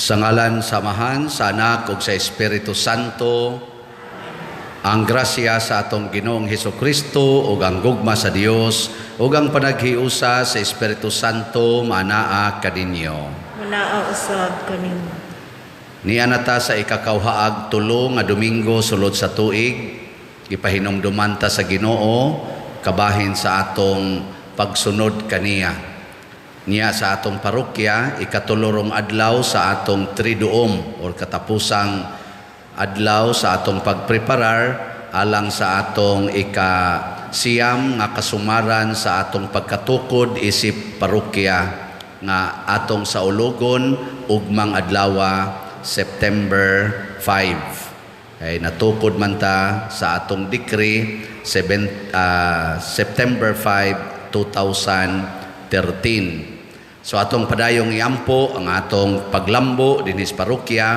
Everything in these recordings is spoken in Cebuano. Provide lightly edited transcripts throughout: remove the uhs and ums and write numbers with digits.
Sa ngalan sa Amahan, sa Anak ug sa Espiritu Santo, ang grasya sa atong Ginoong Hesus Kristo ug ang gugma sa Dios ug ang panaghiusa sa Espiritu Santo maanaa kaninyo. Manaa usab kanimo. Nia na ta sa ikakauhaag tulo nga Domingo sulod sa tuig, gipahinumduman ta sa Ginoo kabahin sa atong pagsunod kaniya. Niya sa atong parokya, ikatulorong adlaw sa atong Triduum or katapusang adlaw sa atong pagpreparar alang sa atong ika-siyam nga kasumaran sa atong pagkatukod isip parokya nga atong saulugon ugmang adlawa September 5. Kay natukod man ta sa atong decree 7, September 5, 2013. So atong padayong iampo ang atong paglambo dinhi sa parokya,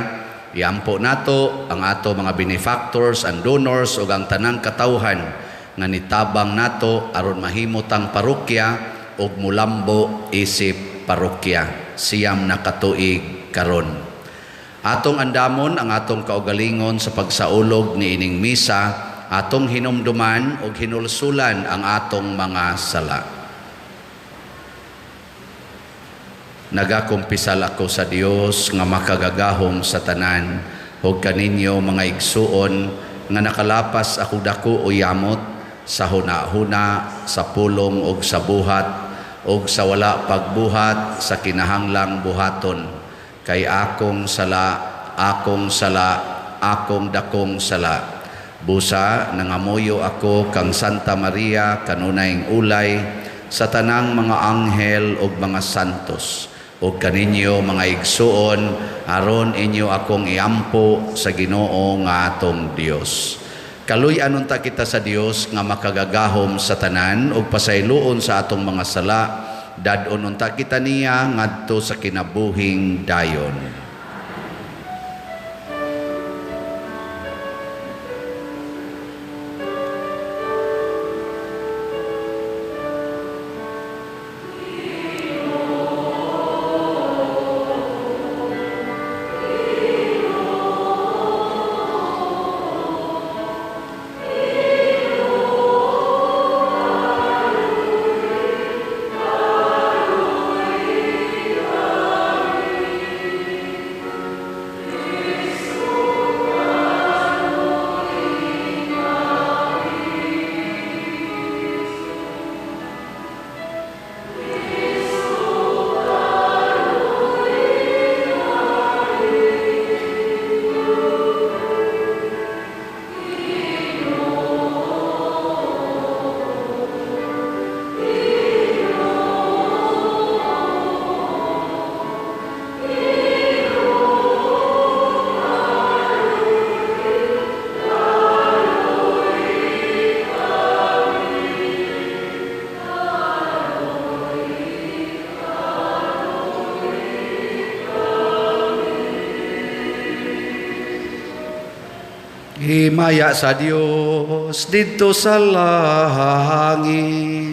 iampo nato ang ato mga benefactors and donors ug ang tanang katawhan nga nitabang nato aron mahimo tang parokya ug mulambo isip parokya 9 na katuig karon. Atong andamon ang atong kaugalingon sa pagsaulog ni ining misa, atong hinumduman ug hinulsulan ang atong mga sala. Nagakumpisal ako sa Dios nga makagagahom sa tanan ug kaninyo mga igsuon nga nakalapas ako dako o yamot sa huna-huna, sa pulong ug sa buhat ug sa wala pagbuhat sa kinahanglang buhaton. Kay akong sala, akong sala, akong dakong sala. Busa nangamuyo ako kang Santa Maria kanunayng ulay sa tanang mga anghel ug mga santos ug kaninyo mga igsuon aron inyo akong iampo sa Ginoo nga atong Dios. Kaluy-an unta kita sa Dios nga makagagahom sa tanan ug pasayloon sa atong mga sala, dad-on unta kita niya ngadto sa kinabuhing dayon. Himaya sa Dios didto sa langit.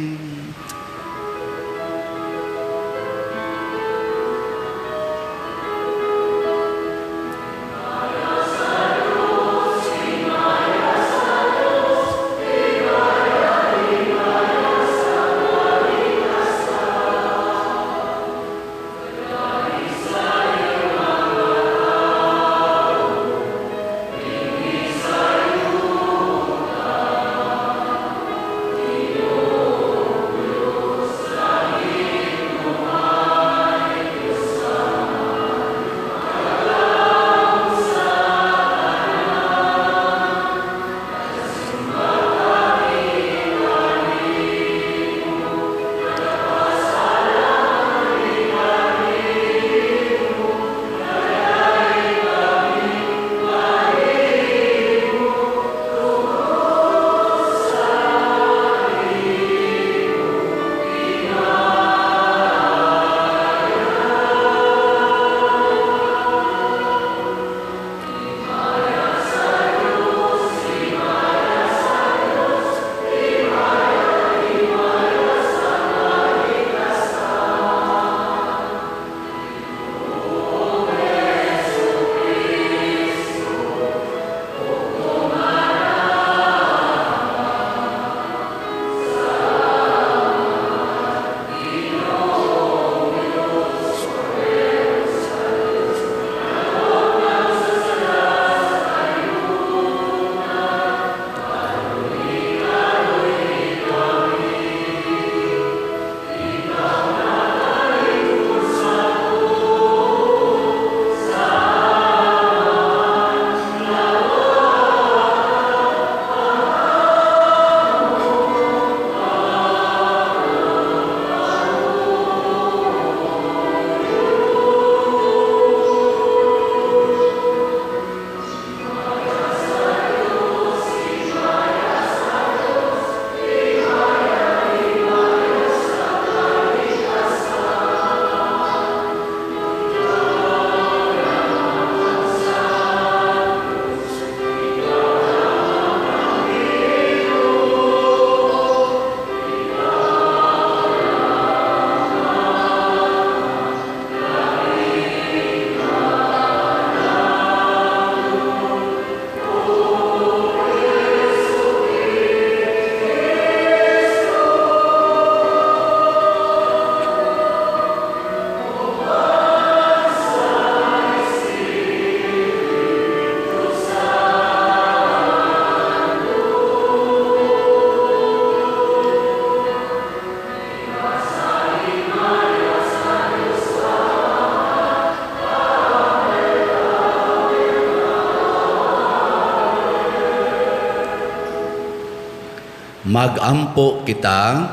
Magampo kita.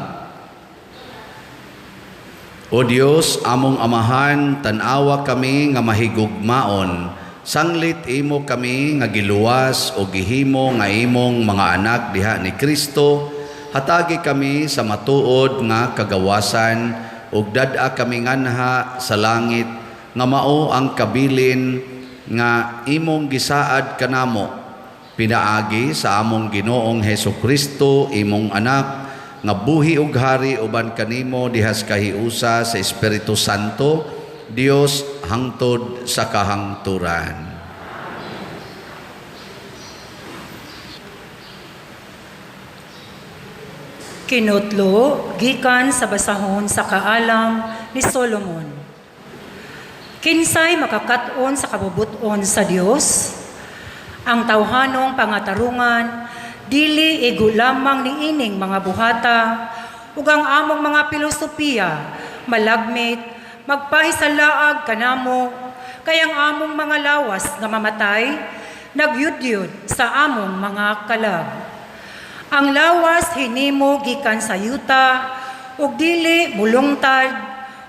O Dios, among Amahan, tan-awa kami nga mahigugmaon. Sanglit imo kami nga giluwas o gihimo nga imong mga anak diha ni Kristo. Hatagi kami sa matuod nga kagawasan ug dad-a kami nganha sa langit nga mao ang kabilin nga imong gisaad kanamo pinaagi sa among Ginoong Hesus Kristo, imong anak, nga buhi ug hari uban kanimo dihas kahiusa sa Espiritu Santo, Dios, hangtod sa kahangturan. Kinutlo gikan sa basahon sa kaalam ni Solomon. Kinsay makakat-on sa kabubuton sa Dios? Ang tawhanong pangatarungan dili igo lamang niining mga buhata, ug ang among mga pilosopiya malagmit magpahisalaag kanamo, kay ang among mga lawas nga mamatay nagyudyod sa among mga kalag. Ang lawas hinimo gikan sa yuta ug dili mulungtad,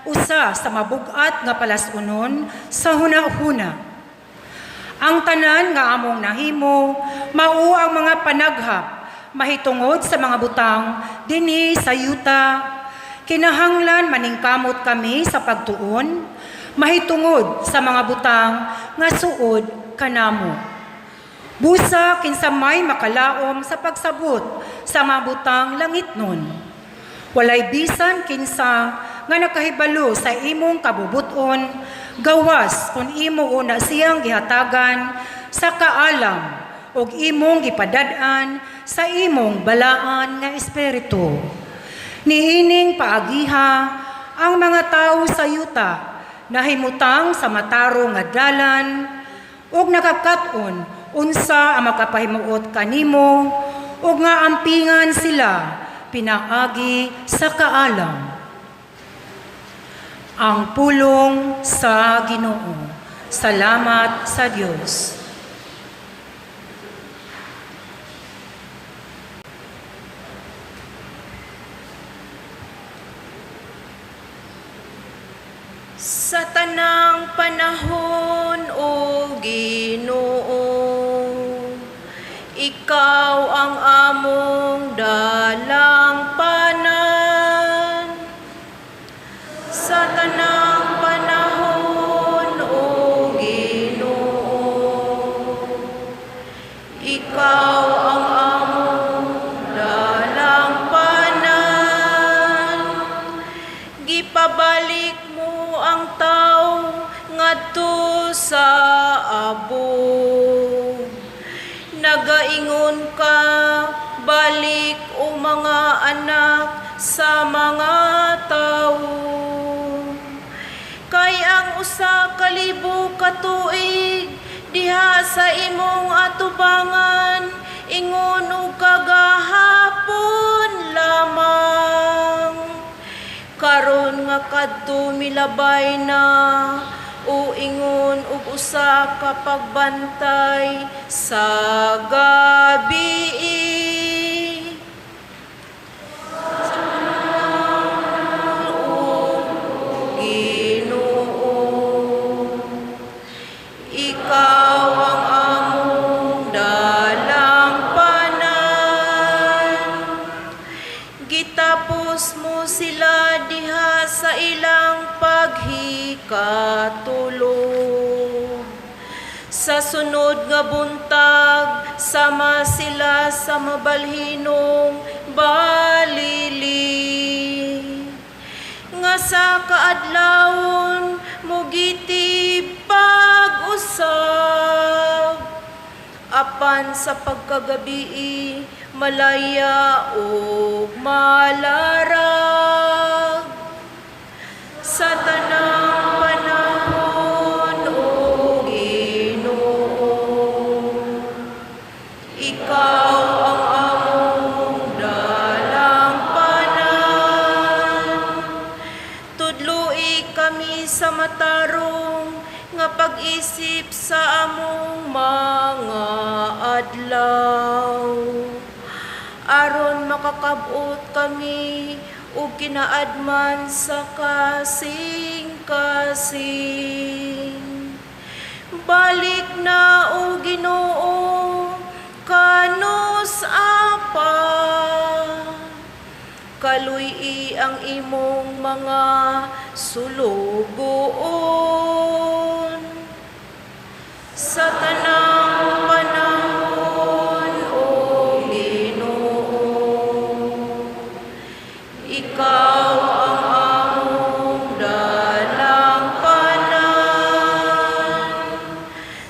usa sa mabug-at nga palas-unon sa hunahuna. Ang tanan nga among nahimo mao ang mga panaghap mahitungod sa mga butang dinhi sa yuta. Kinahanglan maningkamot kami sa pagtuon mahitungod sa mga butang nga suod kanamo. Busa kinsa may makalaom sa pagsabot sa mga butang langitnon. Walay bisan kinsa nga nakahibalo sa imong kabubuton, gawas kung imo una siyang gihatagan sa kaalam ug imong gipadad-an sa imong balaan nga espiritu. Niining paagiha ang mga tawo sa yuta nahimutang sa matarong nga dalan ug nakakat-on unsa ang makapahimuot kanimo ug nga ampingan sila pinaagi sa kaalam. Ang pulong sa Ginoo. Salamat sa Dios. Sa tanang panahon, O Ginoo, ikaw ang among dalangpanan. Sa tanang panahon, O Ginoo, ikaw ang among dalangpanan. Gipabalik mo ang tao ngadto sa abog. Nagaingon ka, balik o mga anak sa mga tao. Kay ang 1,000 ka tuig diha sa imong atubangan, ingon og kagahapon lamang. Karon nga kadto milabay na, o ingon og usa ka pagbantay sa gabi. Ginoo, ikaw ang among dalangpanan. Gitapos mo sila diha sa ilang paghikatulog. Sa sunod nga buntag, sama sila sa mabalhinong balili. Nga sa kaadlawon mugitib pag-usab. Apan sa pagkagabii, malaya ug malarag. Sa tanang panahon, O Ginoo, ikaw ang among dalangpanan. Tudloi kami sa matarong nga pag-isip sa among mga adlaw. Aron makakabot kami ug kinaadman sa kasing-kasing. Balik na, O Ginoo, kanus apa. Kaluy-i ang imong mga sulugoon. Sa tanang panahon, O Ginoo, ikaw ang among dalangpanan.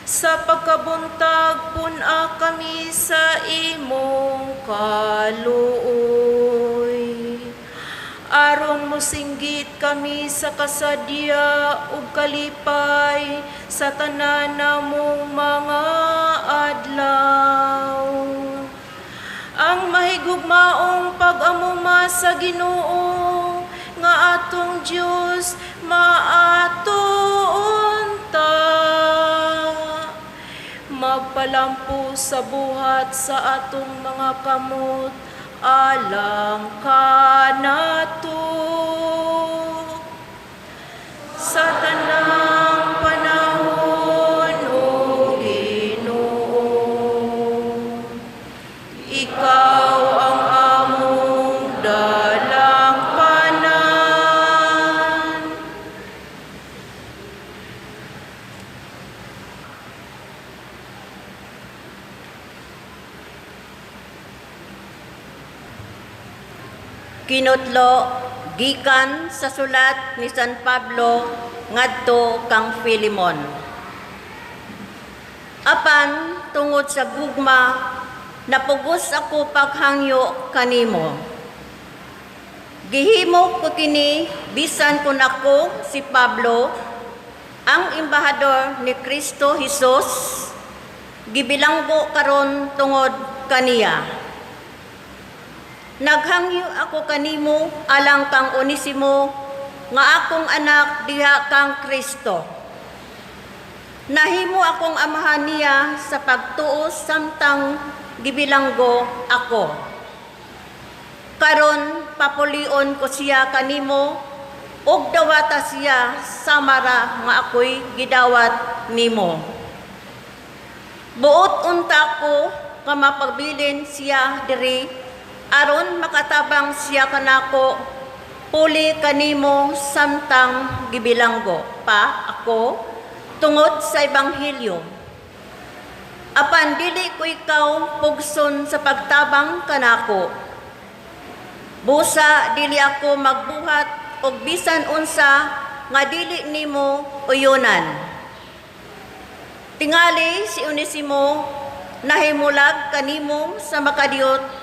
Sa pagkabuntag, pun-a kami sa imong kaluoy. Aron mosinggit kami sa kasadya ug kalipay sa tanan namong mga adlaw. Ang mahigugmaong pag-amuma sa Ginoo nga atong Dios maatuon ta. Magpalampo sa buhat sa atong mga kamot alang kanato. Sa tanang panahon, O Ginoo, ikaw ang among dalangpanan. Kinutlo gikan sa sulat ni San Pablo ngadto kang Filemon. Apan tungod sa gugma napugos ako paghangyo kanimo. Gihimo ko kini bisan kun ako si Pablo, ang embahador ni Kristo Hesus, gibilanggo karon tungod kaniya. Naghangyo ako kanimo alang kang Onesimo nga akong anak diha kang Kristo. Nahimo akong amahan niya sa pagtuo samtang gibilanggo ako. Karon papulion ko siya kanimo ug dawata siya samara nga ako'y gidawat nimo. Buot unta ko nga mapabilin siya diri aron makatabang siya kanako puli kanimo samtang gibilanggo pa ako tungod sa ebanghelyo. Apan dili ko ikaw pugson sa pagtabang kanako. Busa dili ako magbuhat og bisan unsa nga dili nimo uyunan. Tingali si Onesimo nahimulag kanimo sa makadiyot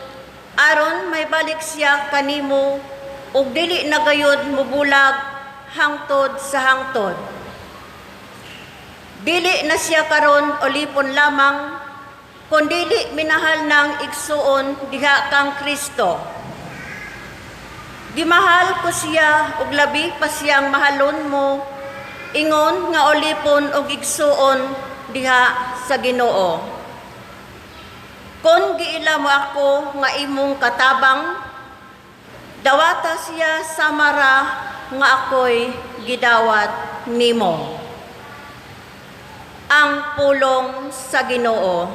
aron may balik siya kanimo ug dili na gayud mobulag hangtod sa hangtod. Dili na siya karon olipon lamang, kundili minahal ng igsuon diha kang Kristo. Gimahal ko siya ug labi pa siyang mahalon mo, ingon nga olipon ug igsuon diha sa Ginoo. Kon giila mo ako nga imong katabang, dawata siya samara nga ako'y gidawat nimo. Ang pulong sa Ginoo.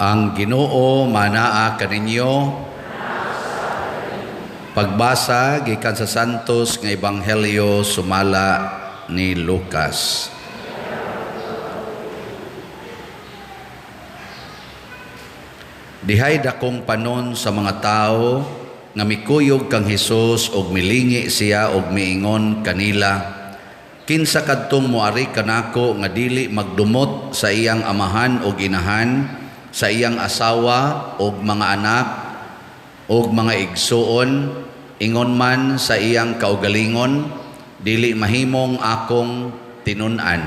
Ang Ginoo manaa kaninyo. Pagbasa gikan sa Santos nga Ebanghelyo sumala ni Lucas. Dihay dakong panon sa mga tawo nga mikuyog kang Hesus og milingi siya og miingon kanila, kinsa kadtong moari kanako nga dili magdumot sa iyang amahan og inahan, sa iyang asawa og mga anak og mga igsuon, ingon man sa iyang kaugalingon, dili mahimong akong tinun-an.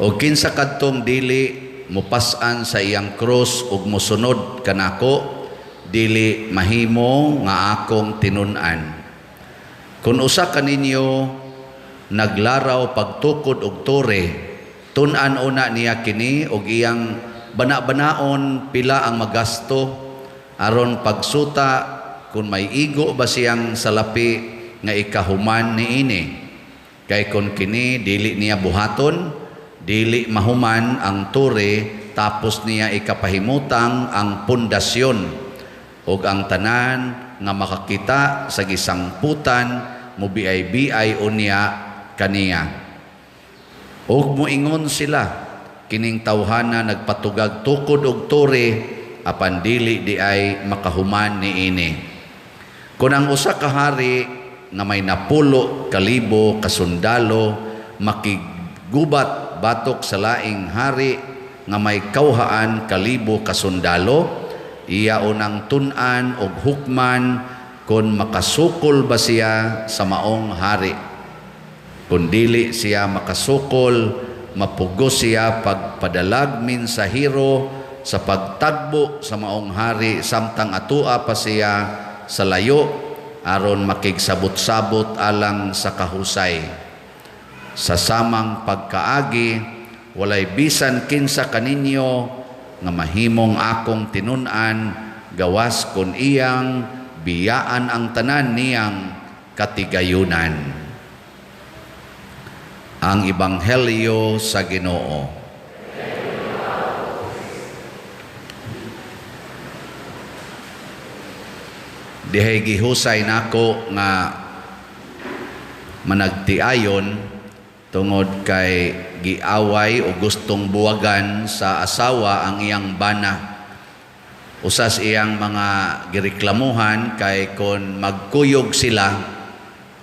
O kinsa kadtong dili mupas-an sa iyang krus ug mosunod kanako, dili mahimo nga akong tinun-an. Kun usa kaninyo naglaraw pagtukod og tore, tun-an una niya kini og iyang bana-banaon pila ang magasto aron pagsuta kung may igo ba siyang salapi nga ikahuman niini. Kay kun kini dili niya buhaton, dili mahuman ang tore, tapos niya ikapahimutang ang pundasyon ug ang tanan nga makakita sa gisangputan mobiay-biay unya kaniya. Ug moingon sila, kining tawhana nagpatugag tukod og tore, apan dili di ay makahuman niini. Kun ang usa ka hari nga may 10,000 ka sundalo makigubat batok sa laing hari nga may 200,000 ka sundalo, iya unang tun-an og hukman kun makasukol ba siya sa maong hari. Kun dili siya makasukol, mapugos siya pagpadalag mensahero sa pagtagbo sa maong hari samtang atua pa siya sa layo aron makigsabot-sabot alang sa kahusay. Sa samang pagkaagi, walay bisan kinsa kaninyo nga mahimong akong tinun-an, gawas kun iyang biyaan ang tanan niyang katigayunan. Ang Ebanghelyo sa Ginoo. Dihay gihusay nako nga managtiayon tungod kay giaway o gustong buwagan sa asawa ang iyang bana. Usas iyang mga gireklamuhan kay kon magkuyog sila,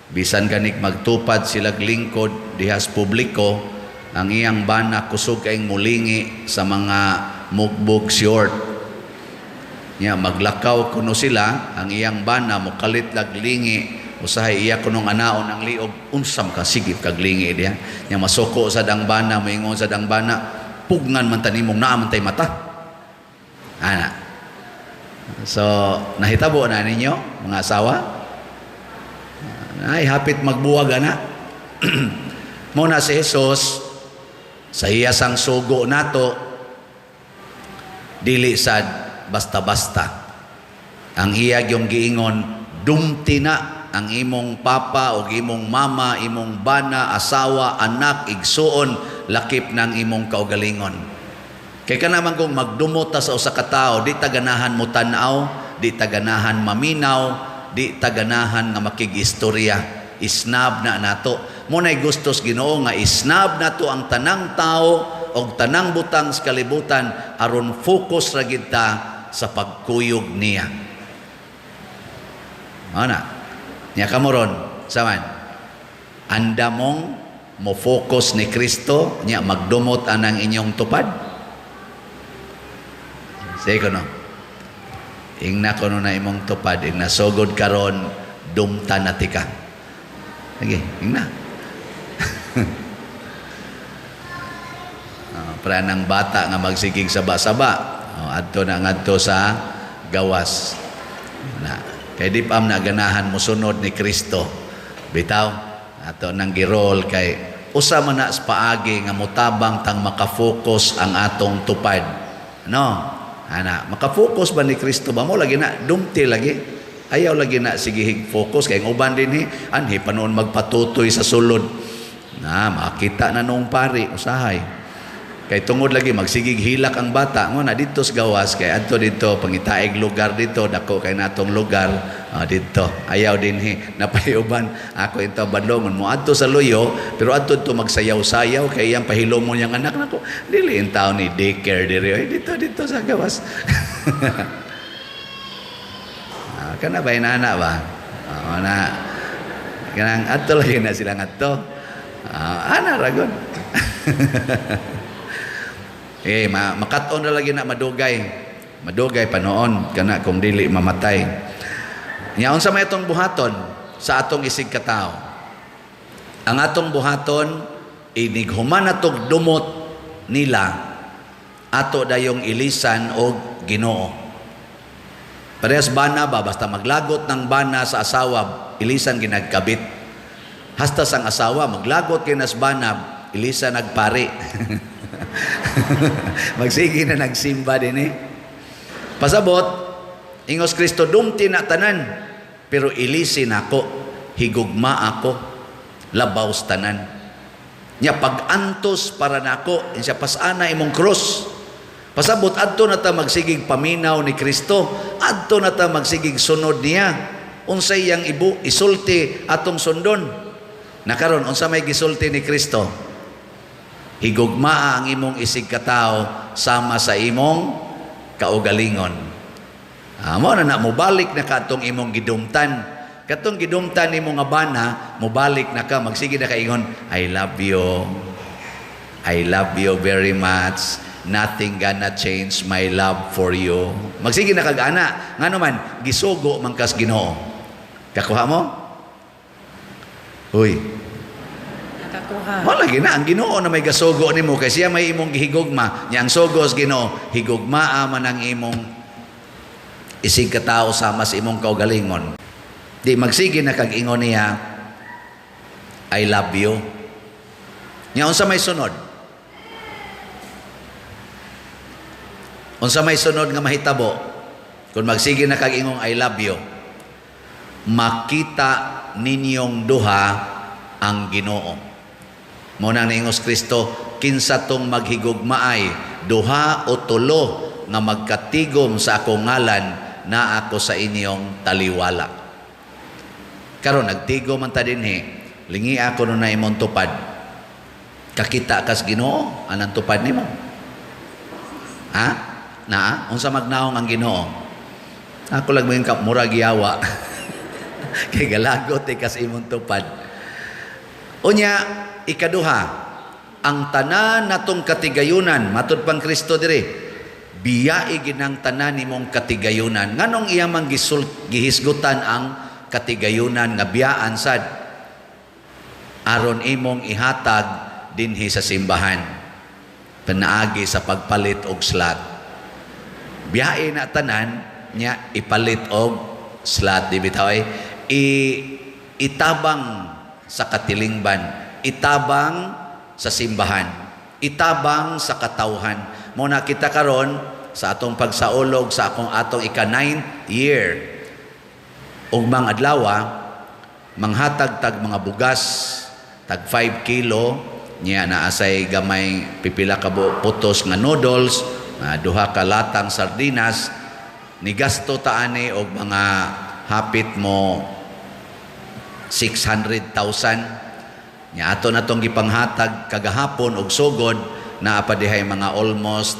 bisan ganik magtupad sila lingkod dihas publiko, ang iyang bana kusog kayong mulingi sa mga mugbog short. Nya maglakaw kuno sila, ang iyang bana mokalit laglingi, usahay iya kunong anaon ang liog, unsam ka sige kaglingi diha. Nya masuko sa dang bana, moingon sa dang bana, pugnan man tanimong naa man tay mata. Ana. So nahitabo na ninyo mga asawa? Ay hapit magbuwag ana. Muna si Jesus sa iya sang sugo nato, dili sad basta-basta. Ang iya gyung giingon, dumti na ang imong papa o imong mama, imong bana, asawa, anak, igsuon, lakip ng imong kaugalingon. Kay kanaman kung magdumot ta sa usa ka tawo, di ta ganahan mo tan-aw, di ta ganahan maminaw, di ta ganahan nga makig-istorya. Isnab na nato. Mo nay gustos Ginoo nga isnab nato ang tanang tao og tanang butang sa kalibutan aron focus ra gid ta sa pagkuyog niya. Ana. Nya kamo ron, saman. Anda mong mo focus ni Kristo, nya magdumot anang inyong tupad. Sige ko no. Ingna ko no na imong tupad, ingna sugod karon dumta na tika. Sige, ingna. Para ng bata nga magsigig saba-saba. Oh, adto na ngadto sa gawas. Na, kay di pa na ganahan mosunod ni Kristo. Bitaw, ato nang girol kay usa man na sa paagi nga motabang tang makafocus ang atong tupad. No? Ana, makafocus ba ni Kristo ba mo lagi na dumti lagi. Ayaw lagi na sige focus kay ang uban dinhi anhi pa noon magpatutoy sa sulod. Na makita na noong pari usahay. Kay tungod lagi magsigig hilak ang bata mo na dito sa gawas, kay adto dito pangitaig lugar dito, dako kay natong lugar dito. Ayaw dinhi napayuban ako ito badlongon mo adto sa luyo, pero adto to magsayaw-sayaw kay iyang pahilomon niyang anak nako. Dili in taon ni daycare diri, oy, dito dito sa gawas. Kana ba inana ba? Na kanang adto lagi na sila ngadto. Ana ra gud. Eh, makat-on na lagi na madugay. Madugay pa noon kana kung dili mamatay. Nya unsa may atong buhaton sa atong isig katao? Ang atong buhaton, inig human atog dumot nila, ato dayong ilisan og Ginoo. Parehas bana ba, basta maglagot ng bana sa asawa, ilisan ginagkabit. Hasta sang asawa maglagot kay nas bana, ilisan nagpari. Magsige na nagsimba din eh. Pasabot, ingos Kristo, dumti na tanan, pero ilisin ako, higugma ako, labaw sa tanan. Nya pag-antos para nako, siya pasana imong krus. Pasabot, adto na ta magsigig paminaw ni Kristo, adto na ta magsigig sunod niya. Unsay iyang ibu isulti atong sundon. Nakaron unsa may gisulti ni Kristo? Higugmaa ang imong isig katao sama sa imong kaugalingon. Mo na na mobalik na ka atong imong gidumtan. Katong gidumtan nimo nga bana, mobalik na ka, magsige na ka ingon, "I love you. I love you very much. Nothing gonna change my love for you." Magsige na kag ana. Ngano man, gisugo man kas Ginoo. Kakuha mo? Uy. Nakakuha. Wala lagi na ang Ginoo na may gasugo nimo kay siya may imong gihigugma. Nya ang sugo sa Ginoo, higugmaa man ang imong isig katao sama sa imong kaugalingon. Di magsige na kag ingon niya, "I love you." Nya unsa may sunod? Unsa may sunod nga mahitabo? Kung magsige na kag ingong "I love you," makita ninyong duha ang Ginoo. Mao nang niingos Kristo, kinsa tong maghigugmaay, duha o tulo nga magkatigom sa akong ngalan, naa ako sa inyong taliwala. Karon nagtigom man ta dinhi, lingi ako nun na imong tupad. Kakita kas Ginoo, anang tupad nimo? Ha? Naa? Unsa magnaong ang Ginoo? Ako lang mo yung murag yawa. Kay galagot eh kas imong tupad. Unya, ikaduha, ang tanan natong katigayunan, matud pang Kristo dire, biyai ginang tanan nimong katigayunan. Nganong iya man gihisgutan ang katigayunan nga biyaan sad? Aron imong ihatag dinhi sa simbahan, panaagi sa pagpalit og slot. Biyai na tanan nya ipalit og slot, di bitaw ay itabang sa katilingban, itabang sa simbahan, itabang sa katawhan. Mo na kita karon sa atong pagsaulog sa akong atong ika-9th year. Ugmang adlawa, manghatag tag mga bugas, tag 5 kilo, niya naasay gamay pipila ka putos nga noodles, duha ka latang sardinas, nigasto ta ani og mga hapit mo 600,000. Nya ato na tong gipanghatag kagahapon og sugod, naa pa dihay mga almost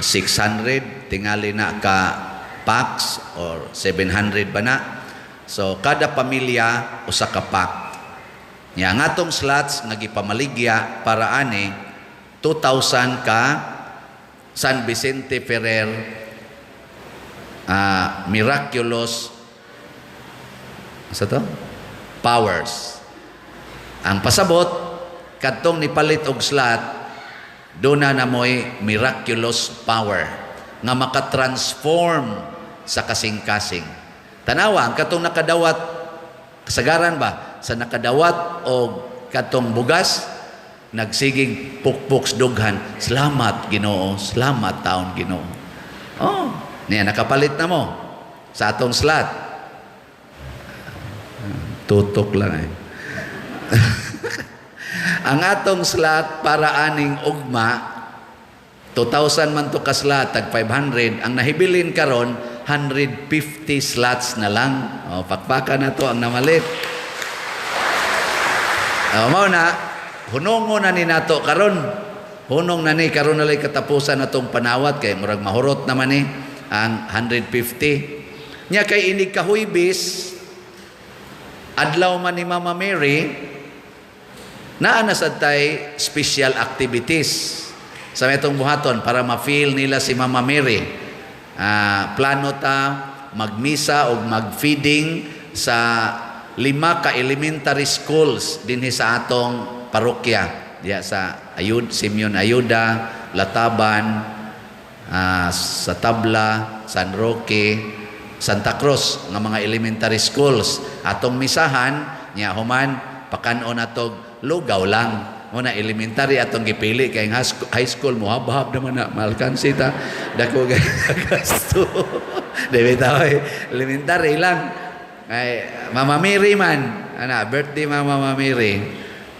600 tingali na ka packs or 700 ba na. So kada pamilya usa ka pack. Nya ang atong slots nga gipamaligya para ani 2,000 ka San Vicente Ferrer miraculous sa to powers. Ang pasabot kadtong nipalit og slot, duna na mo'y miraculous power nga makatransform sa kasing-kasing. Tanawa ang katong nakadawat, kasagaran ba sa nakadawat og katong bugas, nagsigig pukpok dughan, "Salamat Ginoo, salamat taon Ginoo." Oh, niya nakapalit na mo sa atong slot. Tutok lang eh. Ang atong slot para aning ugma 2,000 man to ka slot, tag 500. Ang nahibilin karon 150 slots na lang. O, pakpakan na to ang namalit. O, mao na, hunongo na ni nato karon. Hunong na ni karon na lay katapusan na tong panawat kay murag mahurot naman ni ang 150. Nya kay inig kahuybis, adlaw man ni Mama Mary, naa na sad tay special activities sa metong buhaton para ma-feel nila si Mama Mary. Plano ta magmisa o mag-feeding sa lima ka elementary schools dinhi sa atong parokya diya sa Ayud, Simeon Ayuda, Lataban, sa Tabla, San Roque, Santa Cruz nga mga elementary schools. Atong misahan nya, human pakan-on natog lugaw lang. Mo na elementary atong gipili kay ang high school mohabhab naman na, maalkansi ta, dako gasto. Di bitaw eh, elementary lang. Ay, Mama Mary man ana, birthday Mama Mary.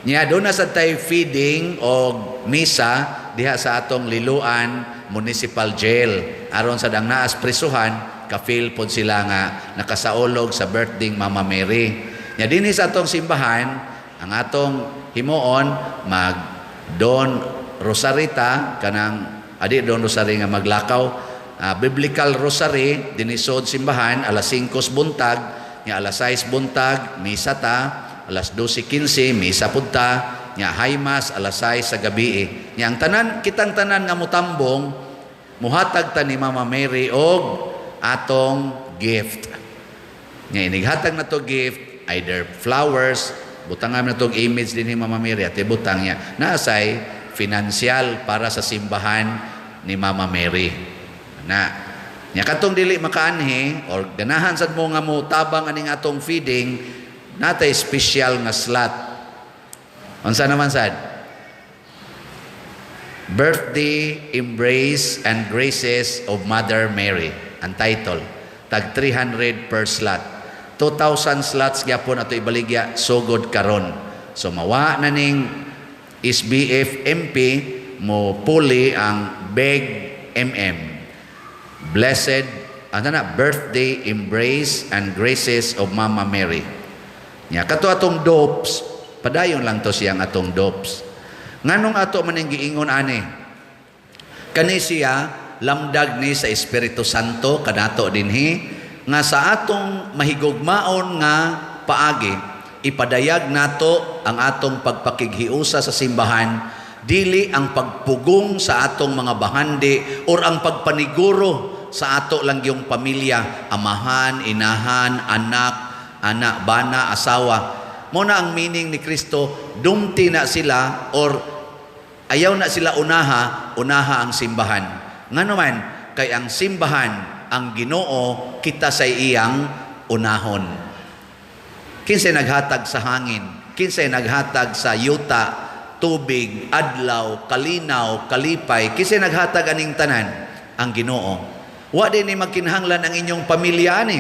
Nya doon na sa tay feeding o misa diha sa atong Liloan Municipal Jail aron sa dang naas prisuhan, ka-feel pod sila nga nakasaulog sa birthday Mama Mary. Nya dinhi sa atong simbahan, ang atong himuon, mag Dawn Rosary ta, kanang adi Dawn Rosary nga maglakaw, biblical rosary dinhi sud simbahan alas 5 buntag. Nya alas 6 buntag misa ta, alas 12:15 misa pud ta, nya high mass alas 6 sa gabi. Nya ang tanan, kitang tanan nga mutambong, muhatag ta ni Mama Mary og atong gift. Nya inighatag na to gift, either flowers, butangan na tong image din ni Mama Mary at ibutang niya naasay financial para sa simbahan ni Mama Mary. Na nya katong dili makaanhi or ganahan sad mo nga mo tabang aning atong feeding, natay special nga slot. Unsa naman sad? Birthday Embrace and Graces of Mother Mary ang title. Tag 300 per slot. 2,000 slots gyapon ato ibaligya sugod karon. So mawa na ning SBF MP, mo puli ang BEG MM. Blessed ano na, Birthday Embrace and Graces of Mama Mary. Nya kato atong dopes, padayon lang to siyang atong dopes. Nganong ato man ning giingon ani? Kani siya lamdag ni sa Espiritu Santo kanato dinhi nga sa atong mahigugmaon nga paagi ipadayag nato ang atong pagpakighiusa sa simbahan, dili ang pagpugong sa atong mga bahandi or ang pagpaniguro sa ato lang yung pamilya, amahan, inahan, anak, anak, bana, asawa. Mo na ang meaning ni Kristo, dumti na sila or ayaw na sila unaha, unaha ang simbahan. Ngano man, kay ang simbahan, ang Ginoo, kita sa iyang unahon. Kinsay naghatag sa hangin, kinsay naghatag sa yuta, tubig, adlaw, kalinaw, kalipay, kinsay naghatag aning tanan? Ang Ginoo. Wa din ni magkinahanglan ang inyong pamilya ani.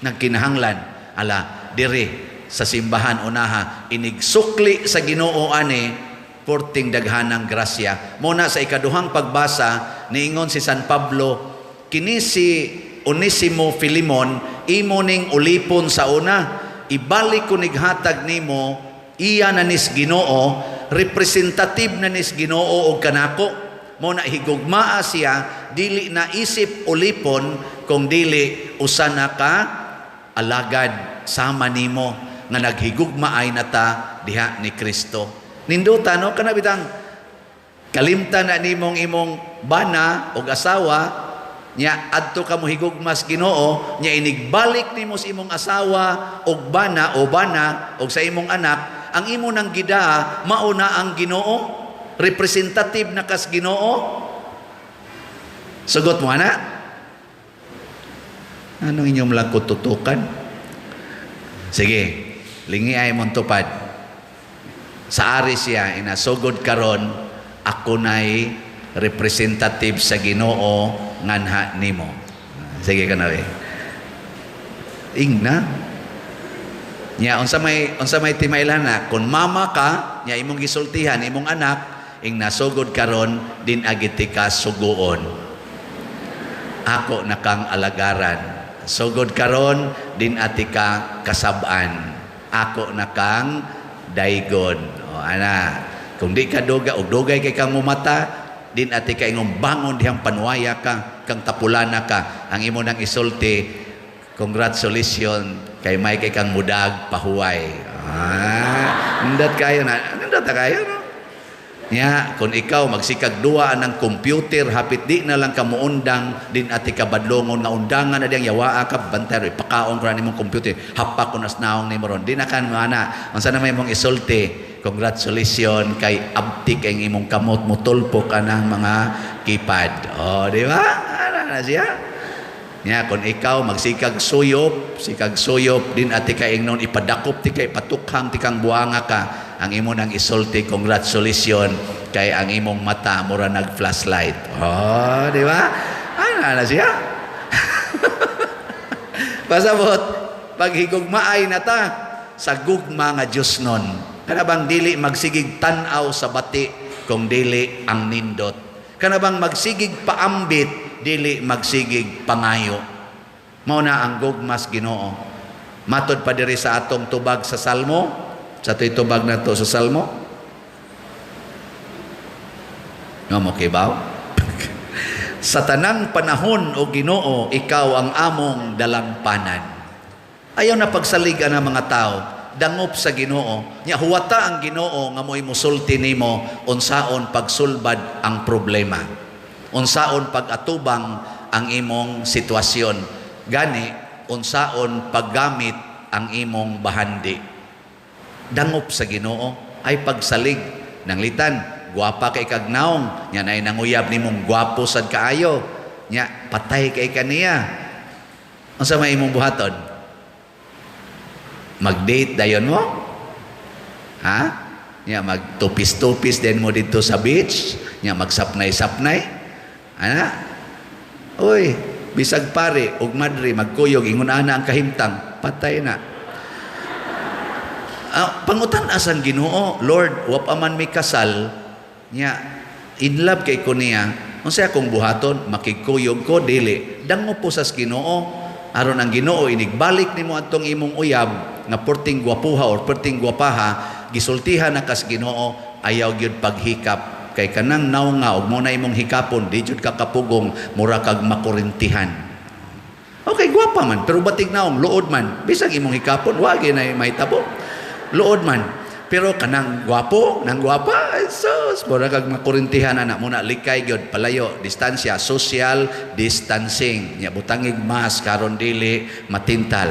Nagkinahanglan ala dire sa simbahan unaha, inigsukli sa Ginoo ani, porting daghanang grasya. Muna sa ikaduhang pagbasa, niingon si San Pablo, kini si Onesimo Filimon imo ning ulipon sa una, ibalik ko nighatag nimo, iya na nis Ginoo, representative na nis Ginoo og kanako. Mo na higugmaa siya, dili na isip ulipon kung dili usa na ka alagad sama nimo nga naghigugmaay na ta diha ni Kristo. Ninduta, no? Kana bitang kalimtan na nimong imong bana og asawa nya adto ka mo higugmas Ginoo, nya inigbalik nimo sa imong asawa og bana o bana og sa imong anak, ang imo nang gidaa mao na ang Ginoo, representative na kas Ginoo. Sugot mo ana? Anong inyong lang tutukan? Sige, lingi ay mong tupad. Sa ari siya, inasugod karon, ako na'y representative sa Ginoo nganha nimo. Sige ka na eh. Ingna. Nya unsa may timailan na kung mama ka, nya imong gisultihan imong anak, Ing nasugod karon din agiti ka suguon. Ako na kang alagaran. Sugod karon din ati ka kasab-an. Ako na kang daygon. O ana, kung di ka duga og dugay kay kang mumata, din ati ka ingong bangon dihang panuwaya ka, kang tapulana ka. Ang imo nang isulti, congratulations kay may kay kang mudag pahuway. Ah, nindot kayo na. Nindot na kayo, no? Nya, kung ikaw magsikag duwa ng computer, hapit di na lang ka muundang, din ati ka badlongon nga undangan na diyang yawaa ka, bantay, ipakaon ko na nimong computer, hapak ko nas naong nimo ron. Di na kan ana, unsa na may mong isulti, congratulations kay abtik ang imong kamot mutulpok ka ng mga keypad. Oh, di ba? Ana na siya. Nya, kung ikaw magsikag suyop, sikag suyop, din ati ka ingnon, ipadakop ti kay patukhang ti kang buanga ka, ang imo nang isulti, congratulations kay ang imong mata mura nag flashlight. Oh, di ba? Ana na siya. Pasabot, paghigugmaay na ta sa gugma nga Dios nun. Kana bang dili magsigig tan-aw sa bati kung dili ang nindot. Kana bang magsigig paambit dili magsigig pangayo. Mao na ang gugmas Ginoo. Matod pa diri sa atong tubag sa Salmo, sa ato'y tubag na to sa Salmo. Nga mo kibaw? Sa tanang panahon o Ginoo, ikaw ang among dalampanan. Ayaw na pagsaligan ang mga tao, dangop sa Ginoo. Nya huwata ang Ginoo nga mo'y musulti nimo unsaon pagsulbad ang problema. Unsaon pag-atubang ang imong sitwasyon. Gani unsaon paggamit ang imong bahandi. Dangop sa Ginoo ay pagsalig ng litan. Gwapa kay kag naong, nya nay nanguyab nimong gwapo sad kaayo. Nya patay kay kaniya. Unsa may imong buhaton? Mag-date dayon mo? Ha? Nya magtupis-tupis din mo dito sa beach, nya magsapnay-sapnay. Ana? Uy, bisag pare ug madre magkuyog ingon ana ang kahimtang, patay na. Pangutan asan Ginoo, Lord, wa pa man mi kasal, nya in love kay ko niya. Unsa akong buhaton? Makigkuyog ko dili. Dangop po sa Ginoo aron ang Ginoo inigbalik nimo atong imong uyab nga perting gwapuha or perting gwapaha, gisultihan na kas Ginoo, ayaw gyud paghikap kay kanang naong nga og mo na imong hikapon di jud ka kapugong, mura kag makurintihan. Okay, gwapa man pero batig naong luod man, bisag imong hikapon wa gyud na mahitabo, luod man. Pero kanang gwapo, nang gwapa, ay sus, mura kag makurintihan ana mo na, likay gyud, palayo, distansya, social distancing. Nya butangig mask karon dili matintal.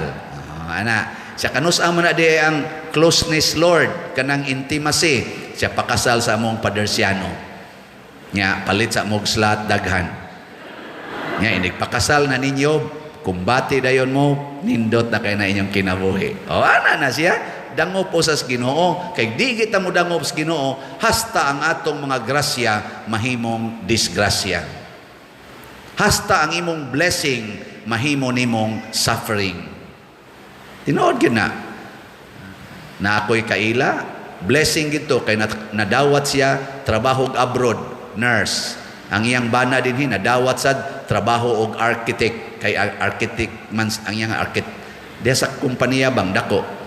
Ana, sa kanus-a man na di ang closeness, Lord, kanang intimacy, siya pakasal sa among padersyano. Nya palit sa among slot daghan. Nya inigpakasal na ninyo, kumbati dayon mo, nindot na kay na inyong kinabuhi. O ana na siya. Dangop po sa Ginoo, kay di kita mo dangop sa Ginoo hasta ang atong mga grasya mahimong disgrasya. Hasta ang imong blessing mahimo nimong suffering. Tinuod gyud na. Na ako'y kaila, blessing gito kay nadawat siya trabaho og abroad, nurse. Ang iyang bana dinhi nadawat sad trabaho og architect, kay architect man ang iyang architect. Diya sa kompanya bang dako.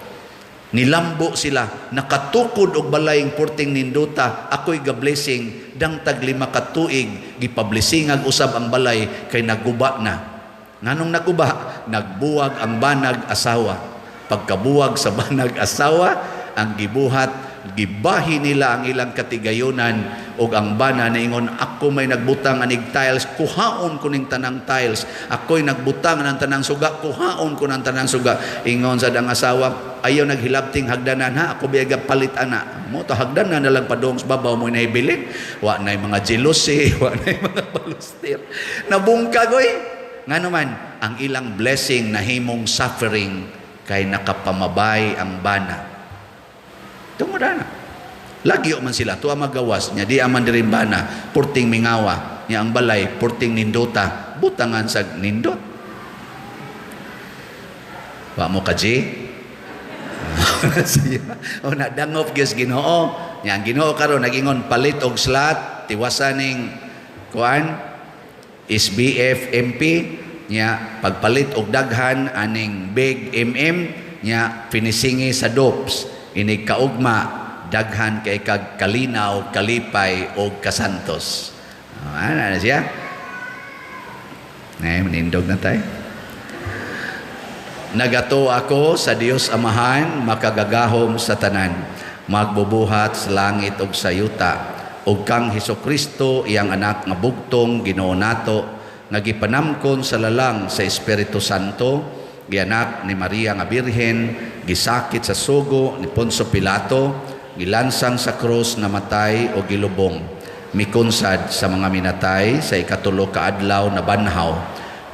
Nilambo sila, nakatukod og balayng porting ninduta, ako'y ga-blessing, dangtag 5 ka tuig, gipablessingag usab ang balay, kay naguba na. Nganong naguba? Nagbuwag ang banag asawa. Pagkabuwag sa banag asawa, ang gibuhat, gibahi nila ang ilang katigayonan, ug ang bana niingon, ako may nagbutang anig tiles, kuhaon ko ning tanang tiles. Ako'y nagbutang ng tanang suga, kuhaon ko ng tanang suga. Ingon sa dang asawa, ayaw naghilabting hagdanan ha, ako biyaga palit ana. Mo to hagdanan na lang padung sa babaw mo nahibilin. Wa na'y mga jealousy, wa na'y mga balustir. Nabungkag oy. Ngano man, ang ilang blessing nahimong suffering kay nakapamabay ang bana. Tungod ana. Lagyo man sila, tuwa magawas, nya di aman diri bana, purting mingawa, nya ang balay, purting nindota, butangan sa nindot. Wa mo ka, G? Siya. O nadangop gyud Ginoo. Nya ang Ginoo karon nagingon palit og slot, tiwasan ning kuan SBF MP, nya pagpalit og daghan aning big MM, nya finishingi sa dopes, inig kaugma daghan kay kag kalinaw, kalipay og kasantos. Oh, ana na siya. Nay, manindog na tayo. Nagato ako sa Dios Amahan, makagagahom sa tanan, magbubuhat sa langit ug sa yuta, ug kang Hesus Kristo, iyang anak nga bugtong Ginoo nato, nga gipanamkon sa lalang sa Espiritu Santo, gianak ni Maria nga Birhen, gisakit sa sugo ni Poncio Pilato, gilansang sa krus, namatay o gilubong, mikunsad sa mga minatay, sa ikatulo ka adlaw nabanhaw,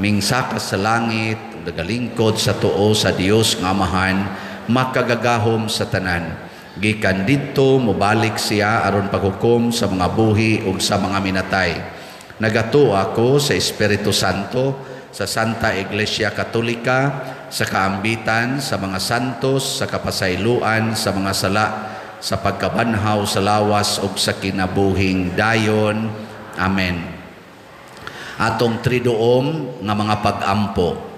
mingsakas sa langit, nagalingkod sa tuo sa Dios nga Amahan, makagagahom sa tanan. Gikan didto mobalik siya aron paghukom sa mga buhi ug sa mga minatay. Nagatuo ako sa Espiritu Santo, sa Santa Iglesia Katolika, sa kaambitan sa mga santos, sa kapasayloan sa mga sala, sa pagkabanhaw sa lawas ug sa kinabuhing dayon. Amen. Atong triduom nga mga pag-ampo.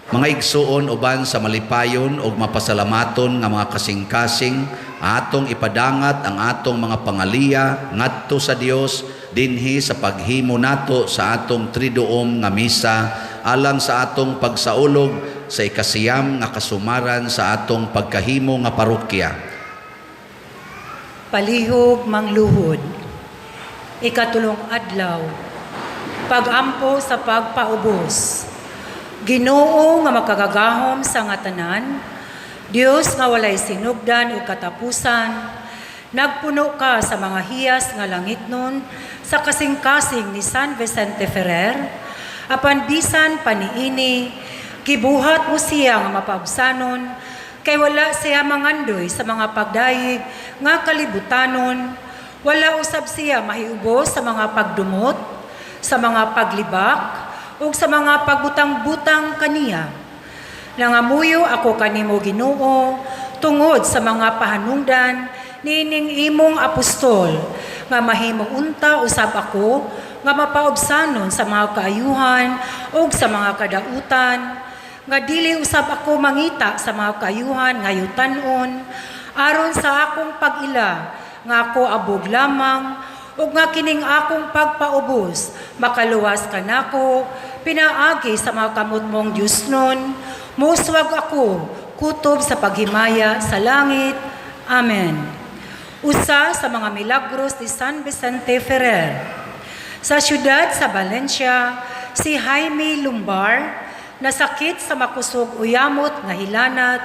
Mga igsuon, uban sa malipayon ug mapasalamaton nga mga kasing-kasing, atong ipadangat ang atong mga pangaliya ngadto sa Dios dinhi sa paghimo nato sa atong triduom nga misa alang sa atong pagsaulog sa 9 nga kasumaran sa atong pagkahimo nga parokya. Palihog mangluhod. 3 adlaw. Pagampo sa pagpaubos. Ginoo nga makagagahom sa nga tanan, Dios nga walay sinugdan ug katapusan, nagpuno ka sa mga hiyas nga langitnon sa kasing-kasing ni San Vicente Ferrer, apan bisan pa niini, gibuhat mo siya nga mapaubsanon, kay wala siya mangandoy sa mga pagdayeg nga kalibutanon, wala usab siya mahiubos sa mga pagdumot, sa mga paglibak, ug sa mga pagbutang-butang kaniya. Nangamuyo ako kanimo, Ginoo, tungod sa mga pahanungdan niining imong apostol, nga mahimo unta usab ako nga mapaubsanon sa mga kaayuhan ug sa mga kadautan, nga dili usab ako mangita sa mga kaayuhan nga yutanon, aron sa akong pag-ila nga ako abog lamang ug nga kining akong pagpaubos makaluwas kanako pinaagi sa mga kamot mong Diosnon. Muswag ako kutob sa paghimaya sa langit. Amen. Usa sa mga milagros ni San Vicente Ferrer. Sa siyudad sa Valencia, si Jaime Lumbar nasakit sa makusog uyamot nga hilanat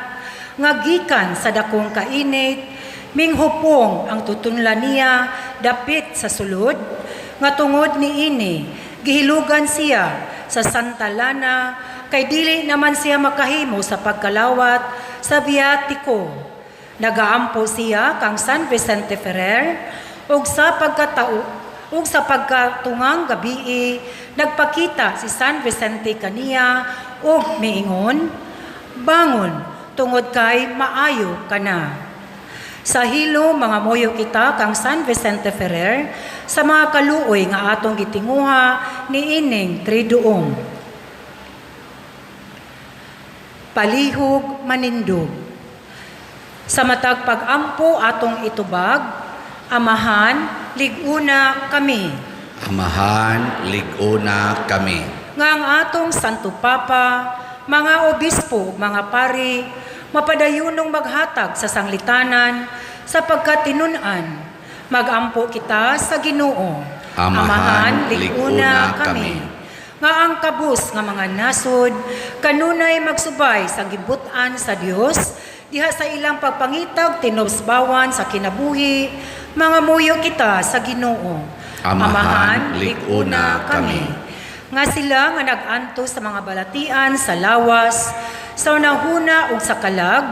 nga gikan sa dakong kainit, minghupong ang tutunlan niya dapit sa sulod, nga tungod niini gihilugan siya sa Santa Lana kay dili naman siya makahimo sa pagkalawat sa viatiko. Nagaampo siya kang San Vicente Ferrer ug sa pagkatao ug sa pagkatungang gabii nagpakita si San Vicente kaniya ug miingon, "Bangon, tungod kay maayo ka na." Sa hilo, mangamuyo kita kang San Vicente Ferrer sa mga kaluoy nga atong gitinguha niining Triduum. Palihog manindog. Sa matag pag-ampo atong itubag, Amahan, lig-una kami. Amahan, lig-una kami. Nga ang atong Santo Papa, mga obispo ug mga pari, mapadayunong maghatag sa sanglitanan sa pagkatinun-an. Magampo kita sa Ginoo. Amahan, lig-una kami. Nga ang kabus nga mga nasod kanunay magsubay sa gibut-an sa Dios diha sa ilang pagpangitag tinubsbawan sa kinabuhi, mangamuyo kita sa Ginoo. Amahan, lig-una kami. Nga sila nga nag-antos sa mga balatian sa lawas, sa unahuna ug sa kalag,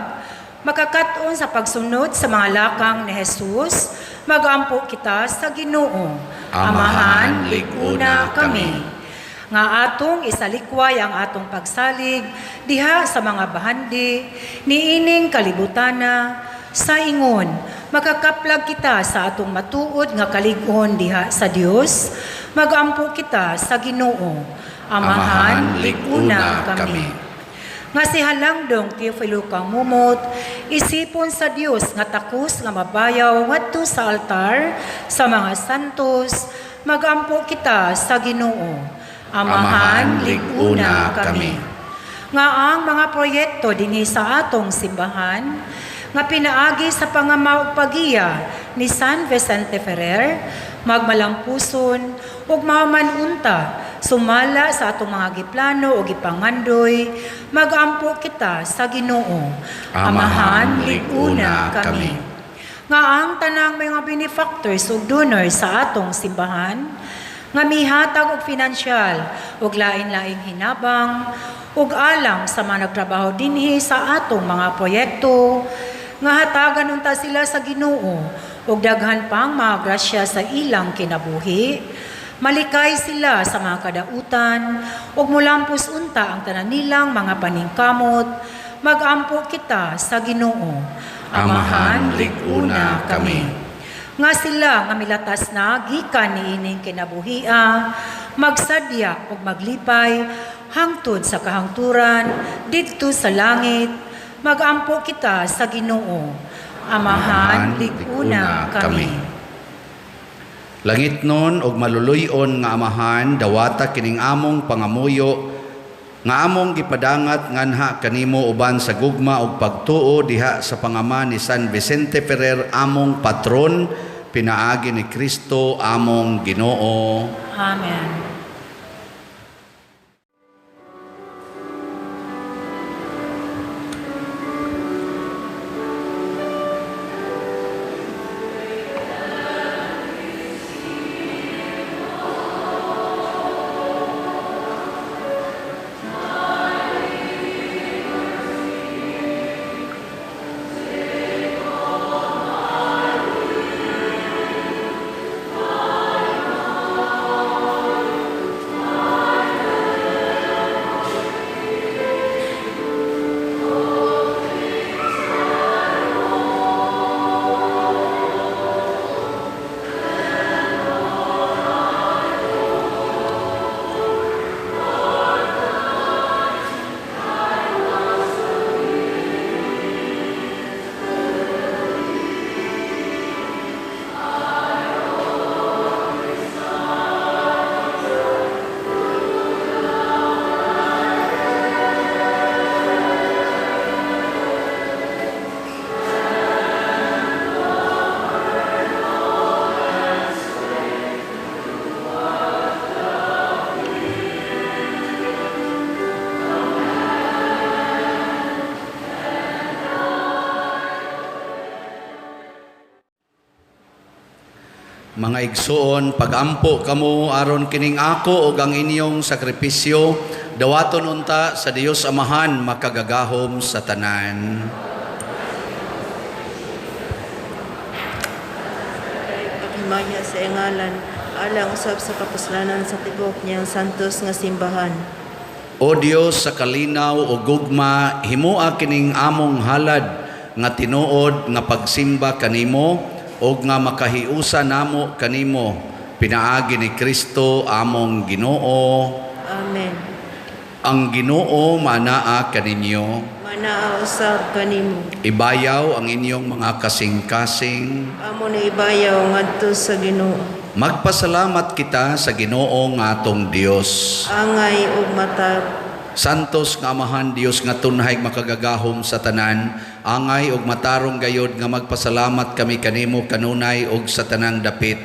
makakat-on sa pagsunod sa mga lakang ni Jesus, magampo kita sa Ginoo. Amahan, lig-una kami. Nga atong isalikway ang atong pagsalig diha sa mga bahandi niining kalibutana sa ingon Makakaplag kita sa atong matuod nga kalig-on diha sa Dios. Magampo kita sa Ginoo. Amahan, Amahan, lig-una lig-una kami. kami. Nga si Halangdong Teofilo Camomot, isipon sa Dios nga takos nga mabayaw ngadto sa altar sa mga santos, magampo kita sa Ginoo. Amahan, Amahan, lig-una lig-una kami. kami. Nga ang mga proyekto dinhi sa atong simbahan nga pinaagi sa pangama ug pagiya ni San Vicente Ferrer, magmalampuson ug maman unta sumala sa atong mga giplano o gipangandoy, magampo kita sa Ginoo. Amahan, lig-una kami. Nga ang tanang mga benefactors ug donors sa atong simbahan nga mihatag og finansyal ug lain-laing hinabang ug alang sa mga nagtrabaho dinhi sa atong mga proyekto, nga hatagan unta sila sa Ginoo ug daghan pang mga grasya sa ilang kinabuhi, malikay sila sa mga kadautan ug mulampos unta ang tanan nilang mga paningkamot, magampo kita sa Ginoo. Amahan, lig-una kami. Nga sila nga milatas na gikan niining kinabuhia, magsadya ug maglipay hangtod sa kahangturan didto sa langit, magampo kita sa Ginoo. Amahan, lig-una kami. Langit nun og maluluy-on nga Amahan, dawata kining among pangamuyo nga among gipadangat nganha kanimo uban sa gugma ug pagtuo diha sa pangama ni San Vicente Ferrer among patron, pinaagi ni Kristo among Ginoo. Amen. Mga igsuon, pagampo kamo aron kining ako ug ang inyong sakripisyo dawaton unta sa Dios Amahan makagagahom sa tanan. Paghimaya sa iyang ngalan, alang usab sa kapuslanan sa tibuok niyang santos nga simbahan. O Dios sa kalinaw o gugma, himoa kining among halad nga tinuod nga pagsimba kanimo ug nga makahiusa namo kanimo pinaagi ni Kristo among Ginoo. Amen. Ang Ginoo manaa kaninyo. Manaa usab kanimo. Ibayaw ang inyong mga kasing-kasing. Amo na ibayaw ngadto sa Ginoo. Magpasalamat kita sa Ginoo nga atong Dios. Angay ug matarong. Santos nga Amahan Dios nga tunhay makagagahom sa tanan, angay ug matarong gayod nga magpasalamat kami kanimo kanunay ug sa tanang dapit.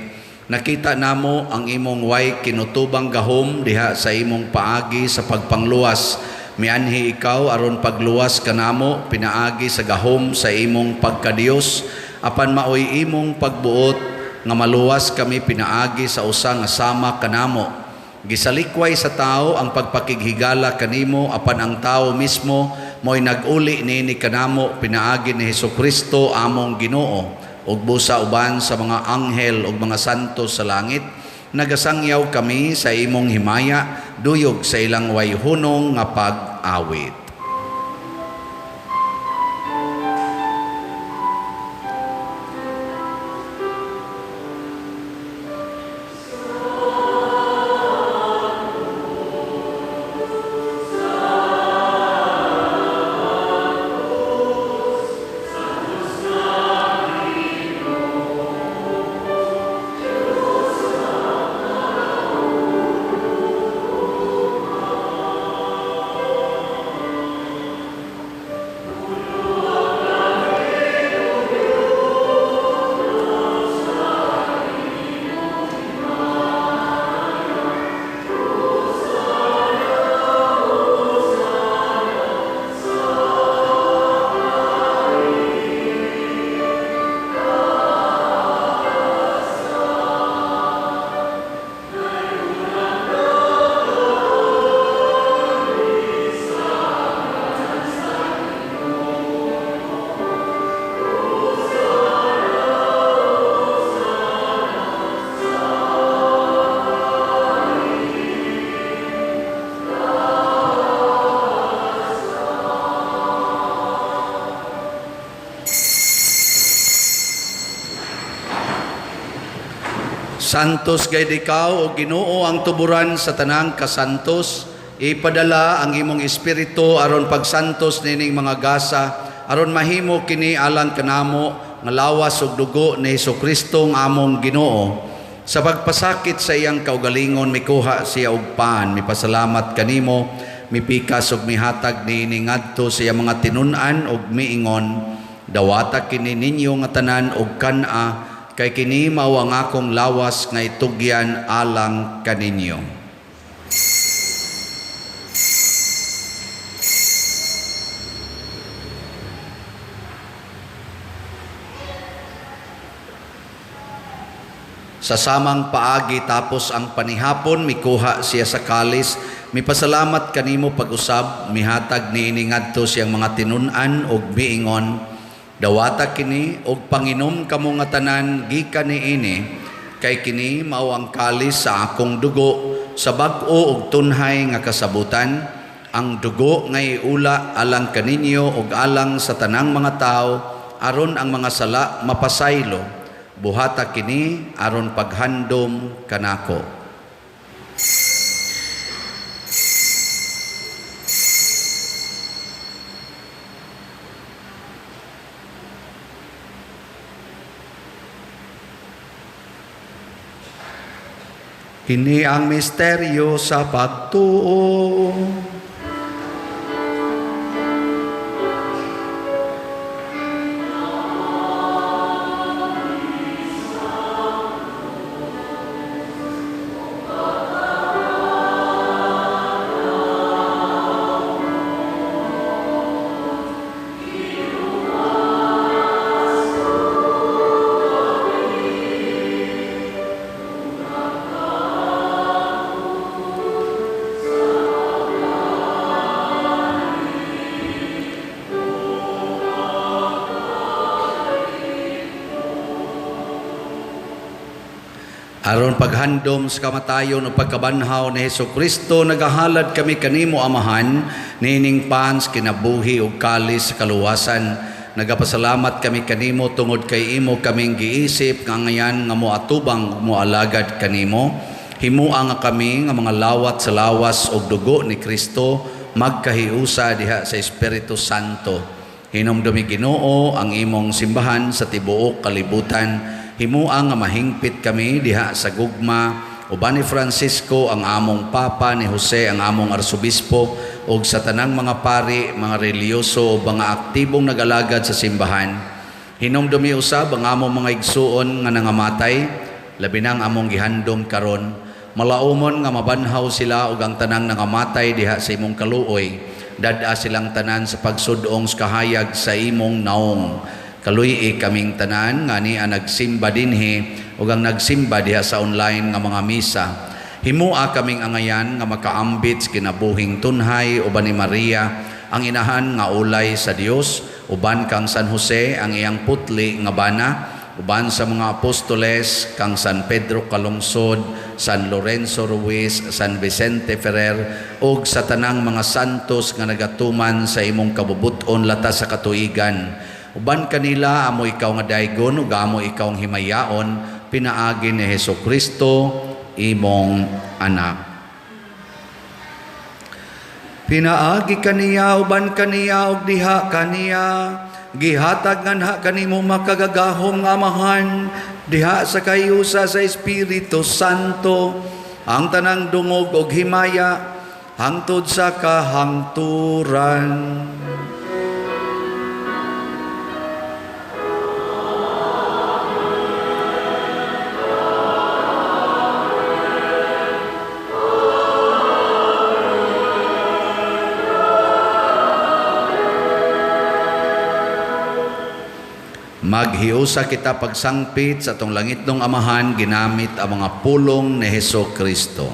Nakita namo ang imong way kinutubang gahom diha sa imong paagi sa pagpangluwas. Mianhi ikaw aron pagluwas kanamo pinaagi sa gahom sa imong pagkadiyos, apan maoy imong pagbuot nga maluwas kami pinaagi sa usa nga sama kanamo.Gisalikway sa tao ang pagpakighigala kanimo, apan ang tao mismo mo'y nag-uli niini kanamo pinaagi ni Hesukristo among Ginoo. Ug busa uban sa mga anghel ug mga santo sa langit, nagasangyaw kami sa imong himaya, duyog sa ilang way hunong nga pag-awit. Santos gayud ikaw o Ginoo, ang tuburan sa tanang kasantos. Ipadala ang imong espiritu aron pagsantos nining mga gasa, aron mahimo kini alang kanamo nga lawas ug dugo ni Hesukristo nga among Ginoo. Sa pagpasakit sa iyang kaugalingon, mikuha siya og pan, mipasalamat kanimo, mipikas ug mihatag niini ngadto sa iyang mga tinun-an ug miingon, dawata kini ninyo nga tanan og kan-a, kay kini mao ang akong lawas nga itugyan alang kaninyo. Sa samang paagi tapos ang panihapon, mikuha siya sa kalis, mipasalamat kanimo pag-usab, mihatag niini ngadto siyang mga tinun-an ug miingon, dawata kini og panginom kamo nga tanan gikan niini, kay kini mao ang kalis sa akong dugo sa bag-o ug tunhay nga kasabutan, ang dugo nga iula alang kaninyo ug alang sa tanang mga tawo aron ang mga sala mapasaylo. Buhata kini aron paghandom kanako. Kini ang misteryo sa pagtuo. Aron paghandom sa kamatayon o pagkabanhaw ni Hesukristo, nagahalad kami kanimo, Amahan, nining pans kinabuhi ug kalis sa kaluwasan. Nagapasalamat kami kanimo tungod kay imo kaming giisip nga ngayan nga moatubang ug moalagad kanimo. Himua nga kami nga mga lawat sa lawas ug dugo ni Kristo magkahiusa diha sa Espiritu Santo. Hinumdumi, Ginoo, ang imong simbahan sa tibuok kalibutan. Himua nga mahingpit kami diha sa gugma uban ni Francisco ang among Papa, ni Jose ang among Arsobispo, ug sa tanang mga pari, mga relihiyoso ug mga aktibong nagalagad sa simbahan. Hinumdumi usab ang among mga igsuon nga nangamatay, labi nang among gihandom karon. Malaumon nga mabanhaw sila ug ang tanang nangamatay diha sa imong kaluoy. Dad-a silang tanan sa pagsudong sa kahayag sa imong naong. Kaluy-i kaming tanan nga ania nagsimba dinhi ug ang nagsimba diha sa online nga mga misa. Himua kaming angayan nga makaambit sa kinabuhing tunhay uban ni Maria ang inahan nga ulay sa Dios, uban kang San Jose ang iyang putli nga bana, uban sa mga apostoles kang San Pedro Calungsod, San Lorenzo Ruiz, San Vicente Ferrer, ug sa tanang mga santos nga nagatuman sa imong kabubut-on latas sa katuigan. Uban kanila amo ikaw nga daygon ug amo ikaw ang himayaon, pinaagi ni Hesukristo imong anak. Pinaagi kaniya, uban kaniya ug diha kaniya, gihatag nganha kanimo makagagahom nga Amahan diha sa kahiusa sa Espiritu Santo ang tanang dungog ug himaya hangtod sa kahangturan. Maghiusa kita pagsangpit sa atong langitnong Amahan ginamit ang mga pulong ni Hesukristo.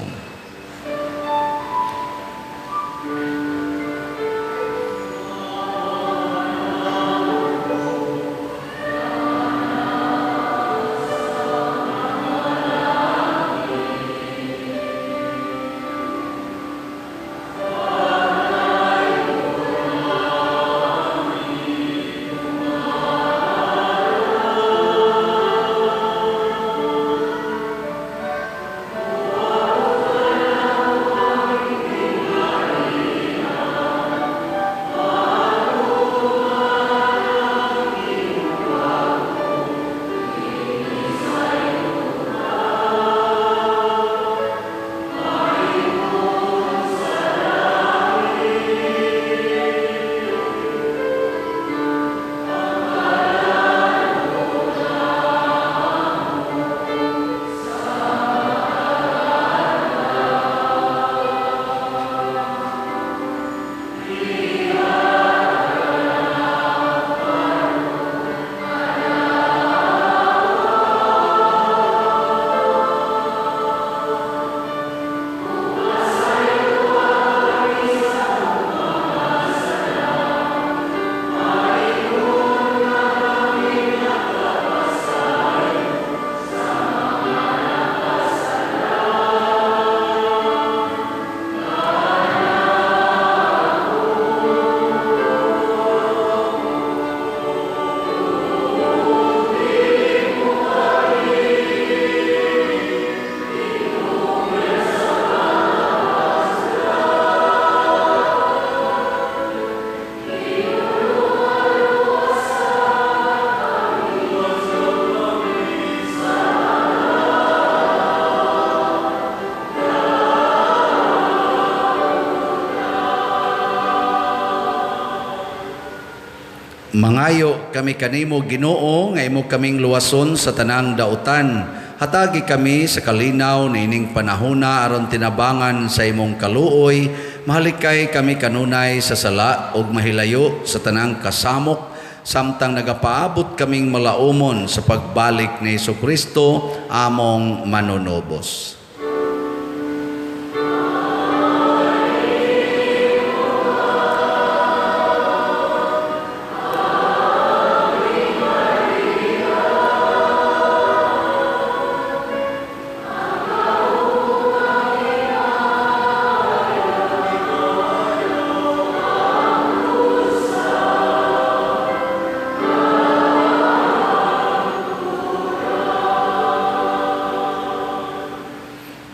Mangayo kami kanimo, Ginoo, nga imo kaming luwason sa tanang dautan. Hatagi kami sa kalinaw niining panahona aron tinabangan sa imong kaluoy. Mahalikay kami kanunay sa sala ug mahilayo sa tanang kasamok samtang nagapaabot kaming malaumon sa pagbalik ni Hesukristo among manunubos.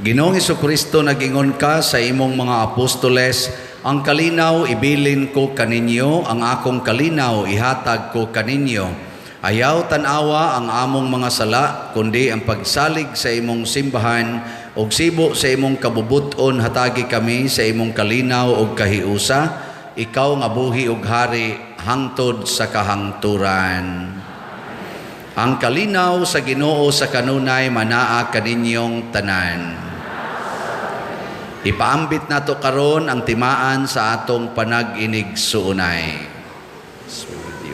Ginoong Hesukristo, nagingon ka sa imong mga apostoles, ang kalinaw ibilin ko kaninyo, ang akong kalinaw ihatag ko kaninyo. Ayaw tan-awa ang among mga sala, kundi ang pagsalig sa imong simbahan, ug sibo sa imong kabubut-on hatagi kami sa imong kalinaw ug kahiusa, ikaw nga buhi ug hari hangtod sa kahangturan. Ang kalinaw sa Ginoo sa kanunay manaa kaninyong tanan. Ipaambit nato karon ang timaan sa atong panag-inig-suunay. Studio.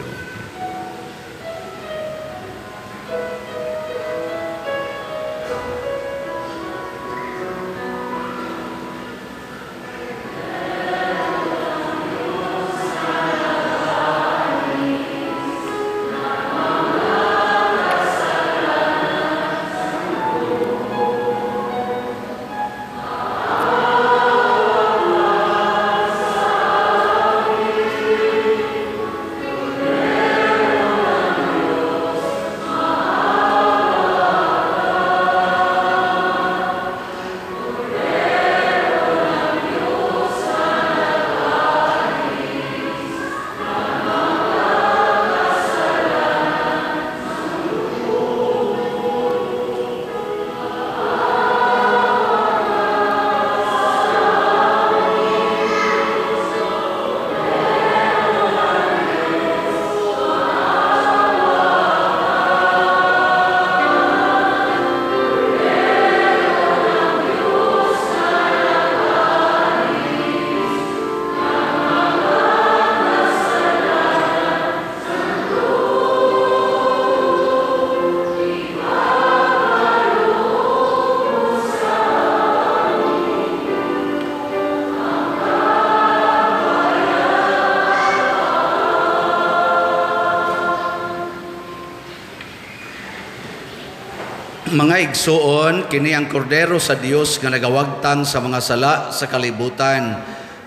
Mga igsuon, kini ang kordero sa Dios nga nagawagtang sa mga sala sa kalibutan.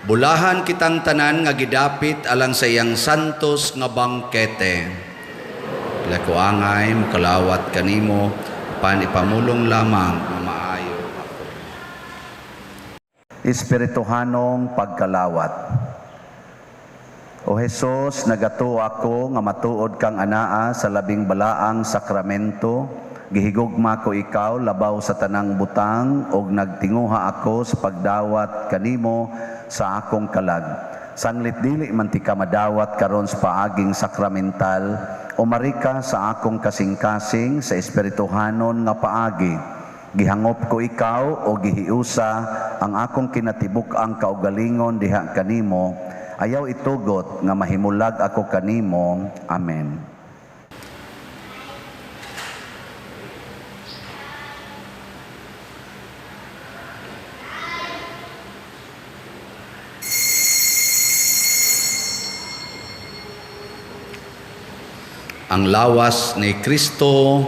Bulahan kitang tanan nga gidapit alang sa iyang santos nga bangkete. Lako angay mukalawat kanimo, pan ipamulong lamang nga maayo ako. Espirituhanong pagkalawat. O Hesus, nagatuo ako nga matuod kang anaa sa labing balaang sakramento. Gihigugma ko ikaw labaw sa tanang butang og nagtinguha ako sa pagdawat kanimo sa akong kalag. Sanglit dili man ti ka madawat karon sa paaging sakramental, umari ka sa akong kasing-kasing sa espirituhanon nga paagi. Gihangop ko ikaw o gihiusa ang akong kinatibuk-ang kaugalingon diha kanimo. Ayaw itugot nga mahimulag ako kanimo. Amen. Ang lawas ni Kristo.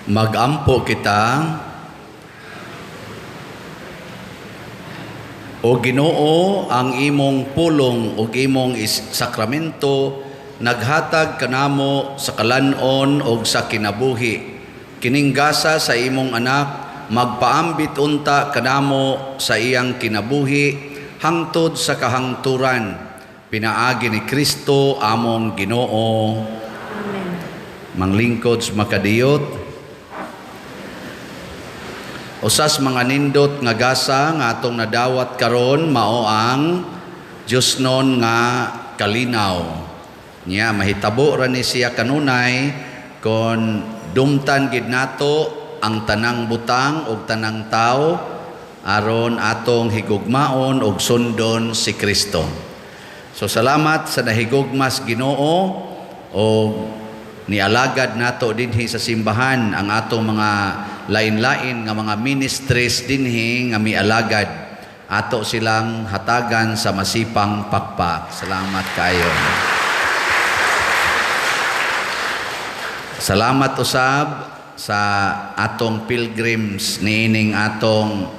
Magampo kita. O Ginoo, ang imong pulong ug imong sakramento naghatag kanamo sa kalan-on ug sa kinabuhi. Kining gasa sa imong anak magpaambit unta kanamo sa iyang kinabuhi hangtod sa kahangturan. Pinaagi ni Kristo among Ginoo. Amen. Manglingkod sa makadiyot. Usas mga nindot nga gasa nga atong nadawat karon mao ang Diyosnon nga kalinaw. Nya mahitabo ra ni siya kanunay kon dumtan gid nato ang tanang butang ug tanang tawo aron atong higugmaon ug sundon si Kristo. So salamat sa nahigugmas Ginoo og nialagad nato dinhi sa simbahan ang atong mga lain-lain nga mga ministries dinhi nga mialagad. Ato silang hatagan sa masipang pakpak. Salamat kayo. Salamat usab sa atong pilgrims niining atong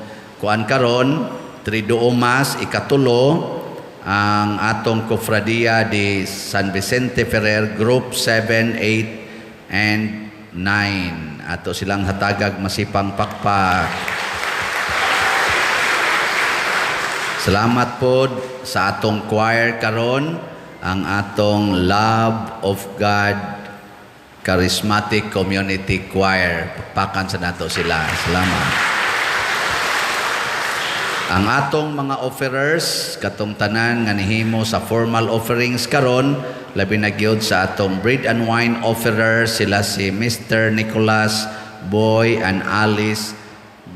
kuan karon Triduo Mass ikatulo ang atong Cofradia de San Vicente Ferrer Group 7, 8 and 9. Ato silang hatagag masipang pakpak. Salamat pod sa atong choir karon, ang atong Love of God Charismatic Community Choir. Pakpakan sa nato sila. Salamat. Ang atong mga offerers, katong tanan nga nihimo sa formal offerings karon, labi na gyud sa atong bread and wine offerers, sila si Mr. Nicholas Boy and Alice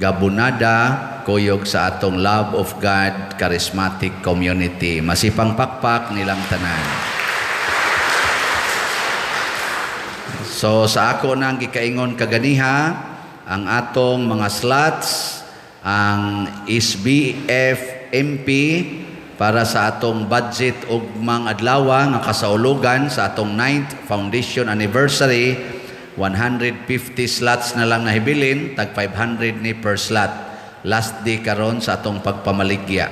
Gabunada, kuyog sa atong Love of God Charismatic Community. Masipang pakpak nilang tanan. So sa ako nang gikaingon kaganiha, ang atong mga slots, ang SBFMP para sa atong budget ug mga adlaw nga kasaulugan sa atong 9th Foundation Anniversary, 150 slots na lang nahibilin, tag 500 ni per slot. Last day karon sa atong pagpamaligya.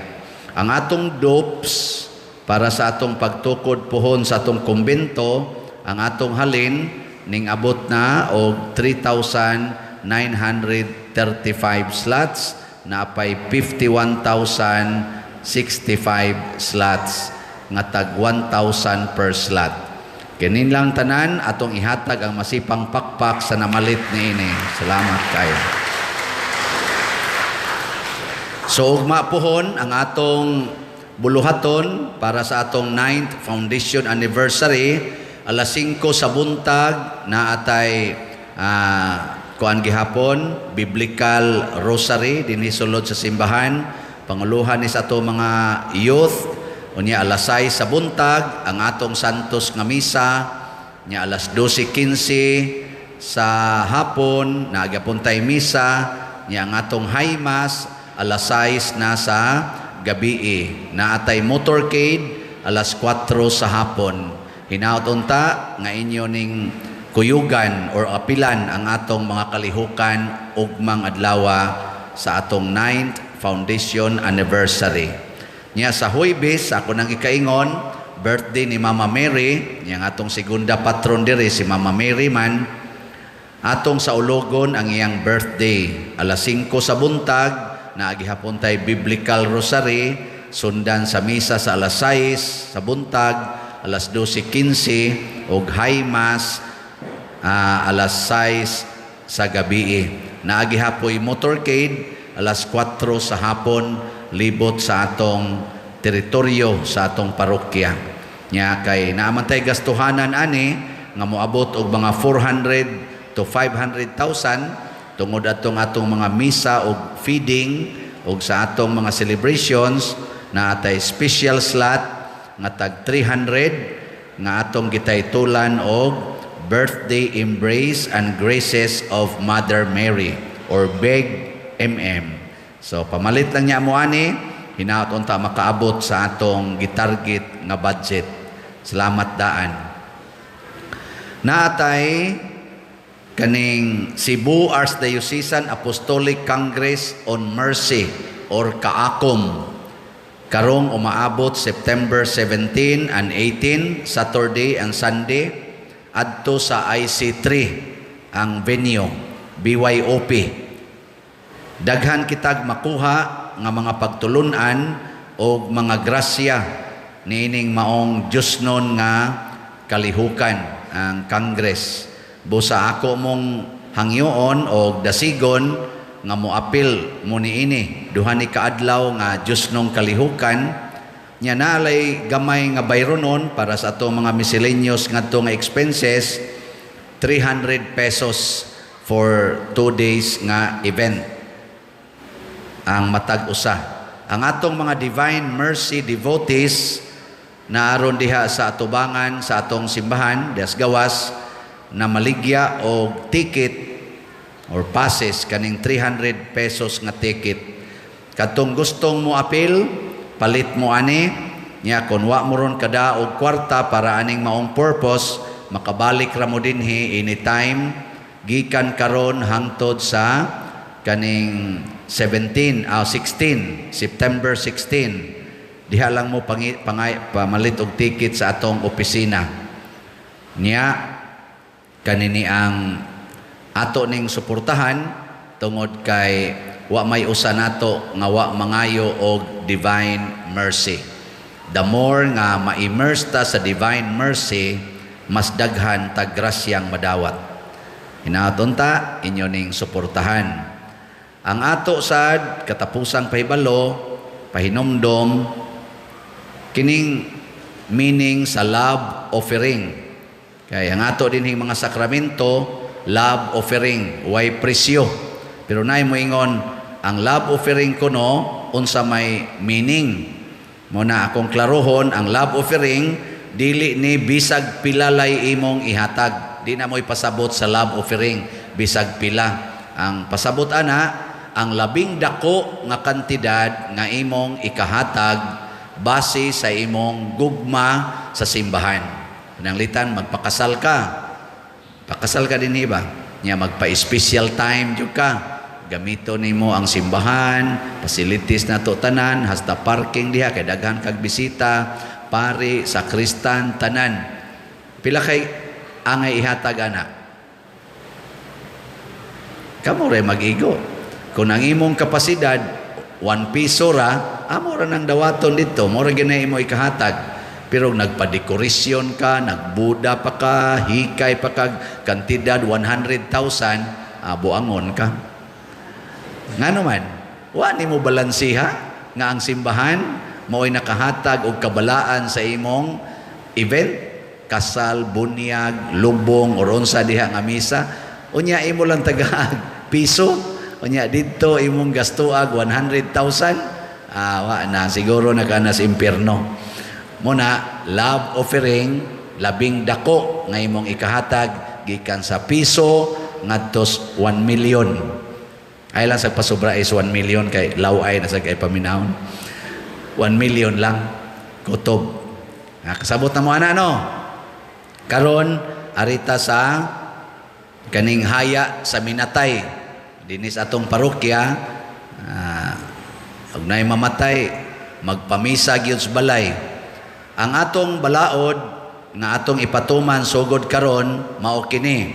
Ang atong dopes para sa atong pagtukod puhon sa atong kumbento, ang atong halin ning abot na og 3,935 slots, naapay 51,065 slots nga tag 1,000 per slot. Kinin lang tanan atong ihatag ang masipang pakpak sa namalit niini. Salamat kayo. So ugma pohon ang atong buluhaton para sa atong 9th Foundation Anniversary, alas 5 sa buntag naatay kuan gihapon Biblical Rosary dinhi sulod sa simbahan, panguluhan ni sa ato mga youth. Unya alas 6 sa buntag ang atong Santos nga misa, nya alas 12:15 sa hapon naagapon tay misa, nya ang atong high mass alas 6 na sa gabi. Naatay motorcade alas 4 sa hapon. Hinaot unta nga inyo ning kuyugan or apilan ang atong mga kalihukan ugmang adlawa sa atong 9th Foundation Anniversary. Nya sa Huwebes, ako nang ikaingon, birthday ni Mama Mary, nya ang atong segunda patron diri si Mama Mary man, atong sa ulogon ang iyang birthday. Alas 5 sa buntag, naagihapon tay Biblical Rosary, sundan sa misa sa alas 6 sa buntag, alas 12:15 og high mass alas 6 sa gabi. Naagihapoy motorcade alas 4 sa hapon libot sa atong teritoryo sa atong parokya. Nya kay naaman tay gastuhanan ani nga moabot og mga 400 to 500,000 tungod atong atong mga misa og feeding og sa atong mga celebrations na atay special slot nga tag 300 nga atong gitaytulan og Birthday Embrace and Graces of Mother Mary or BEG MM. So pamalit lang niya mo ani, hinaot unta makaabot sa atong gitarget nga budget. Salamat daan. Naatay Kaning Cebu Archdiocesan Apostolic Congress on Mercy or KAACOM karong umaabot September 17 and 18, Saturday and Sunday, adto sa IC3 ang venue, BYOP. Daghan kitag makuha nga mga pagtulunan o mga grasya niining maong Diyosnon nga kalihukan ang Congress. Busa ako mong hangyoon o dasigon nga moapil mo niini duha ni kaadlaw nga Diyosnong kalihukan nya, naalay gamay nga bayronon para sa atong mga miscellaneous ngadto nga expenses, 300 pesos for 2 days nga event ang matag usa. Ang atong mga Divine Mercy devotees na aron diha sa atubangan sa atong simbahan, diha gawas, na maligya og ticket or passes kaning 300 pesos nga ticket. Katong gustong mo apil, palit mo ani nya. Kon wa mo ron kada og kwarta para aning maong purpose, makabalik ra mo dinhi anytime gikan karon hangtod sa kaning 17, 16, September 16. Diha lang mo pamalit og ticket sa atong opisina. Nya kanini ang ato ning suportahan tungod kay wa may usa nato nga wa mangayo og Divine Mercy. The more nga ma-immerse ta sa Divine Mercy, mas daghan tag grasyang madawat. Hinaot unta inyo ning suportahan. Ang ato sad katapusang pahibalo, pahinomdom kining meaning sa love offering. Kay ang ato dinhing mga sakramento, love offering, way presyo. Pero naay moingon, ang love offering kuno, unsa may meaning? Mao na akong klarohon, ang love offering dili ni bisag pila lay imong ihatag. Di na mo'y pasabot sa love offering bisag pila. Ang pasabot ana, ang labing dako nga kantidad nga imong ikahatag base sa imong gugma sa simbahan. Pananglitan magpakasal ka. Pakasal ka din ba? Nya magpa-special time jud ka. Gamito nimo ang simbahan, facilities nato tanan, hasta parking diha kay daghan kag bisita, pari, sakristan, tanan. Pila kay angay ihatag ana? Kamo ray mag-igo. Kung ang imong kapasidad 1 piso ra, amo ra nang dawaton dito, mo ra gyud imo ikahatag. Pero nagpa-dekorasyon ka, nagbuda pa ka, hikay pa ka, kantidad 100,000, buangon ka. Ngano man, wa nimo balansiha nga ang simbahan mao'y nakahatag og kabalaan sa imong event, kasal, bunyag, lubong, or unsa diha nga misa. Unya imo lang tagaag piso, unya didto imong gastuag 100,000, wa na siguro na ka na sa impierno. Muna, love offering, labing dako nga imong ikahatag gikan sa piso ngadtos 1 million. Ay lang sa pasobra is 1 million kay law-ay na sa kay paminawon. 1 million lang kutob. Kasabot na mo ana, no? Karon arita sa kaning haya sa minatay dinis atong parokya, ug naay mamatay, magpamisa gyud sa balay. Ang atong balaod nga atong ipatuman sugod karon mao kini: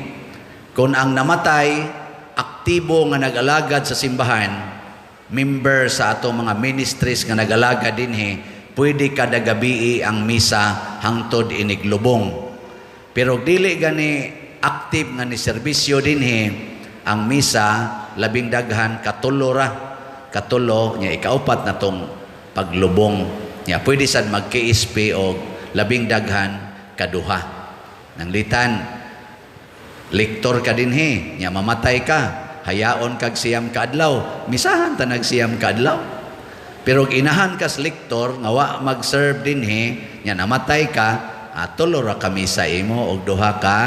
kung ang namatay aktibo nga nag-alagad sa simbahan, member sa atong mga ministries nga nag-alagad dinhi, pwede kada gabi ang misa hangtod iniglubong. Pero dili gani active nga ni serbisyo dinhi, ang misa labing daghan 3 ra, 3 nya ikaupat na tong paglubong nya. Pwede sad mag KSP og labing daghan 2. Nanglitan lektor ka dinhi nya mamatay ka, hayaon kag 9 ka adlaw, misahan ta nag 9 ka adlaw. Pero og inahan kas lektor nga wa mag-serve dinhi nya namatay ka, 3 ra ka misa imo og duha ka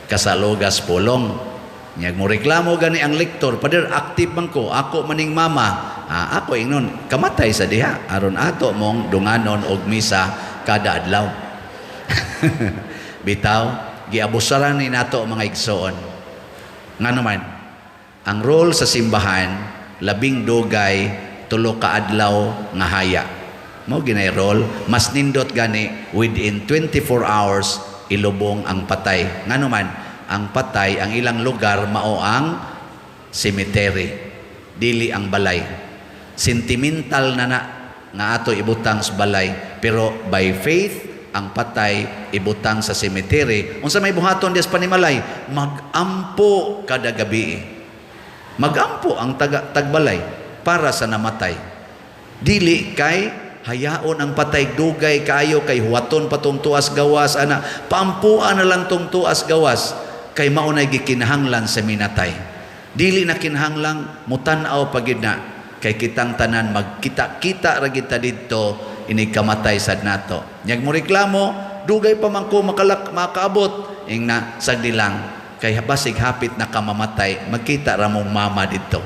kasalugas pulong. Nya mo reklamo gani ang lektor, "Pader, active man ko, ako maning mama." Ako ingnon, kamatay sa diha aron ato mong dunganon og misa kada adlaw. Bitaw. Giabusaran ni nato, mga igsoon. Ngano man, ang role sa simbahan, labing dugay 3 ka adlaw nga haya. Mao ginay role, mas nindot gani within 24 hours ilubong ang patay. Ngano man, ang patay, ang ilang lugar mao ang cemetery, dili ang balay. Sentimental na na nga ato ibutang sa balay, pero by faith ang patay ibutang sa cemetery. Unsa may buhaton dias panimalay? Magampo kada gabi. Magampo ang taga, tagbalay para sa namatay. Dili kay hayaon ang patay dugay kayo kay huwaton pa tong tuas gawas ana, paampuan na lang tong tuas gawas kay mao nay gikinahanglan sa minatay. Dili na kinahanglang mutan-aw pa gid na kay kitang tanan magkita-kita ra gid ta didto inig kamatay sad nato. Nyag mo reklamo, dugay pa man ko makalak makaabot, ingna sagdi lang kay basig hapit na ka mamatay, magkita ra mong mama didto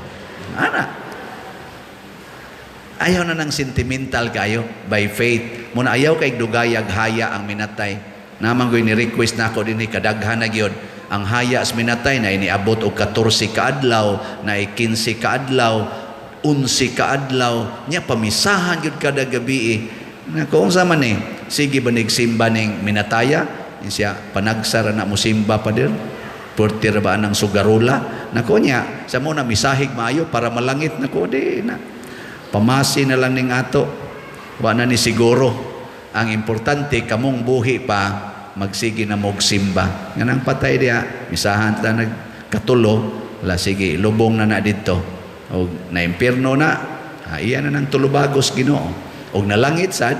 ana. Ayaw na ng sentimental kayo, by faith. Muna ayaw kay dugayag haya ang minatay. Naman ko'y ni-request na ako din, kadaghan na gyud. Ang haya sa minatay na iniabot og 14 kaadlaw, na 15 kaadlaw, 11 kaadlaw, nya pamisahan gyud kada gabi eh. Nako, unsa man eh? Sige ba nigsimba ning minataya? Siya panagsara na mo simba pa dir. Purti ra ba ang sugarula? Nako nya, sa mo na misahig maayo para malangit, nako di na. Pamasi na lang ning ato. Wa na ni siguro. Ang importante kamong buhi pa magsige na mog simba. Nganang patay diha, misahan ta nagkatulo, la sige lubong na na didto. Og na impierno na, iya na nang tulubagos Ginoo. Og nalangit sad,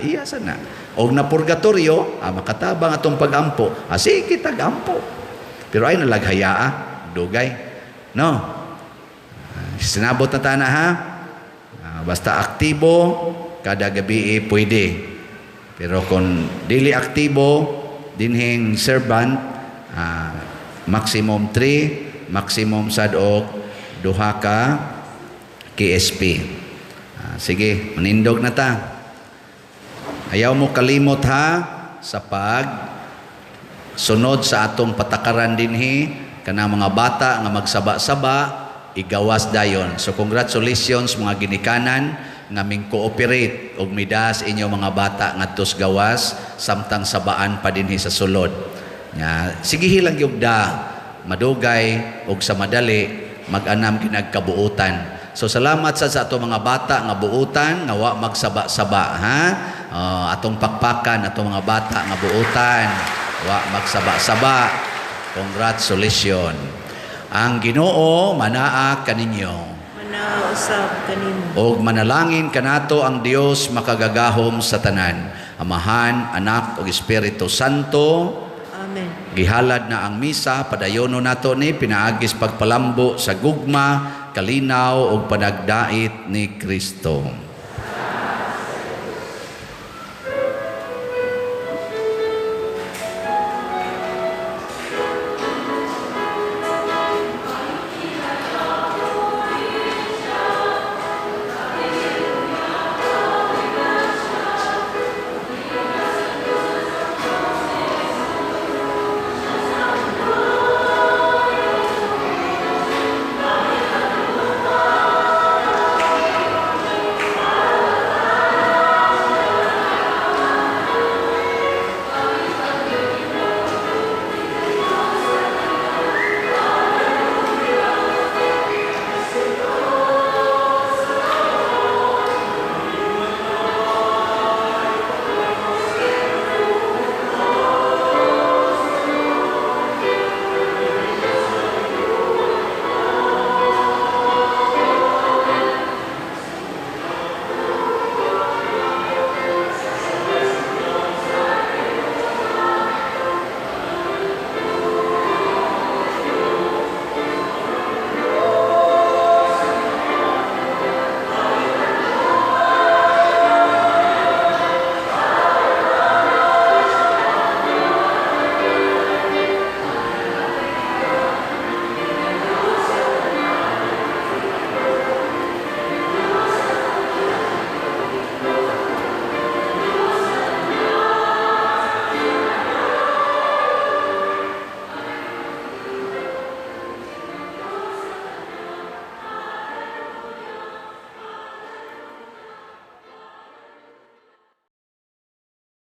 iya sad na. Og na purgatorio, makatabang atong pagampo. Sige tagampo. Pero ay nalaghayaa, dugay. No. Sinabot na tana ha. Basta aktibo, kada gabi eh, pwede. Pero kung dili aktibo, dinhing servant, maximum 3, maximum sad og duha ka KSP. Sige, manindog na ta. Ayaw mo kalimot ha sa pag sunod sa atong patakaran dinhi kana mga bata nga magsaba-saba igawas dayon. So congratulations mga ginikanan nga ming cooperate og midas inyo mga bata ngadtos gawas samtang sabaan pa dinhi sa sulod. Nya sige lang gyud da madugay og sa madali mag-anam kinagkabuutan. So salamat sa ato mga bata nga buutan nga wa magsaba-saba ha. Atong pakpakan atong mga bata nga buutan wa magsaba-saba. Congratulations. Ang Ginoo manaa kaninyo. Manausab kanimo. Og manalangin kanato ang Dios makagagahom sa tanan, Amahan, Anak ug Espiritu Santo. Amen. Gihalad na ang misa, padayono nato ni pinaagis pagpalambo sa gugma, kalinaw ug panagdait ni Kristo.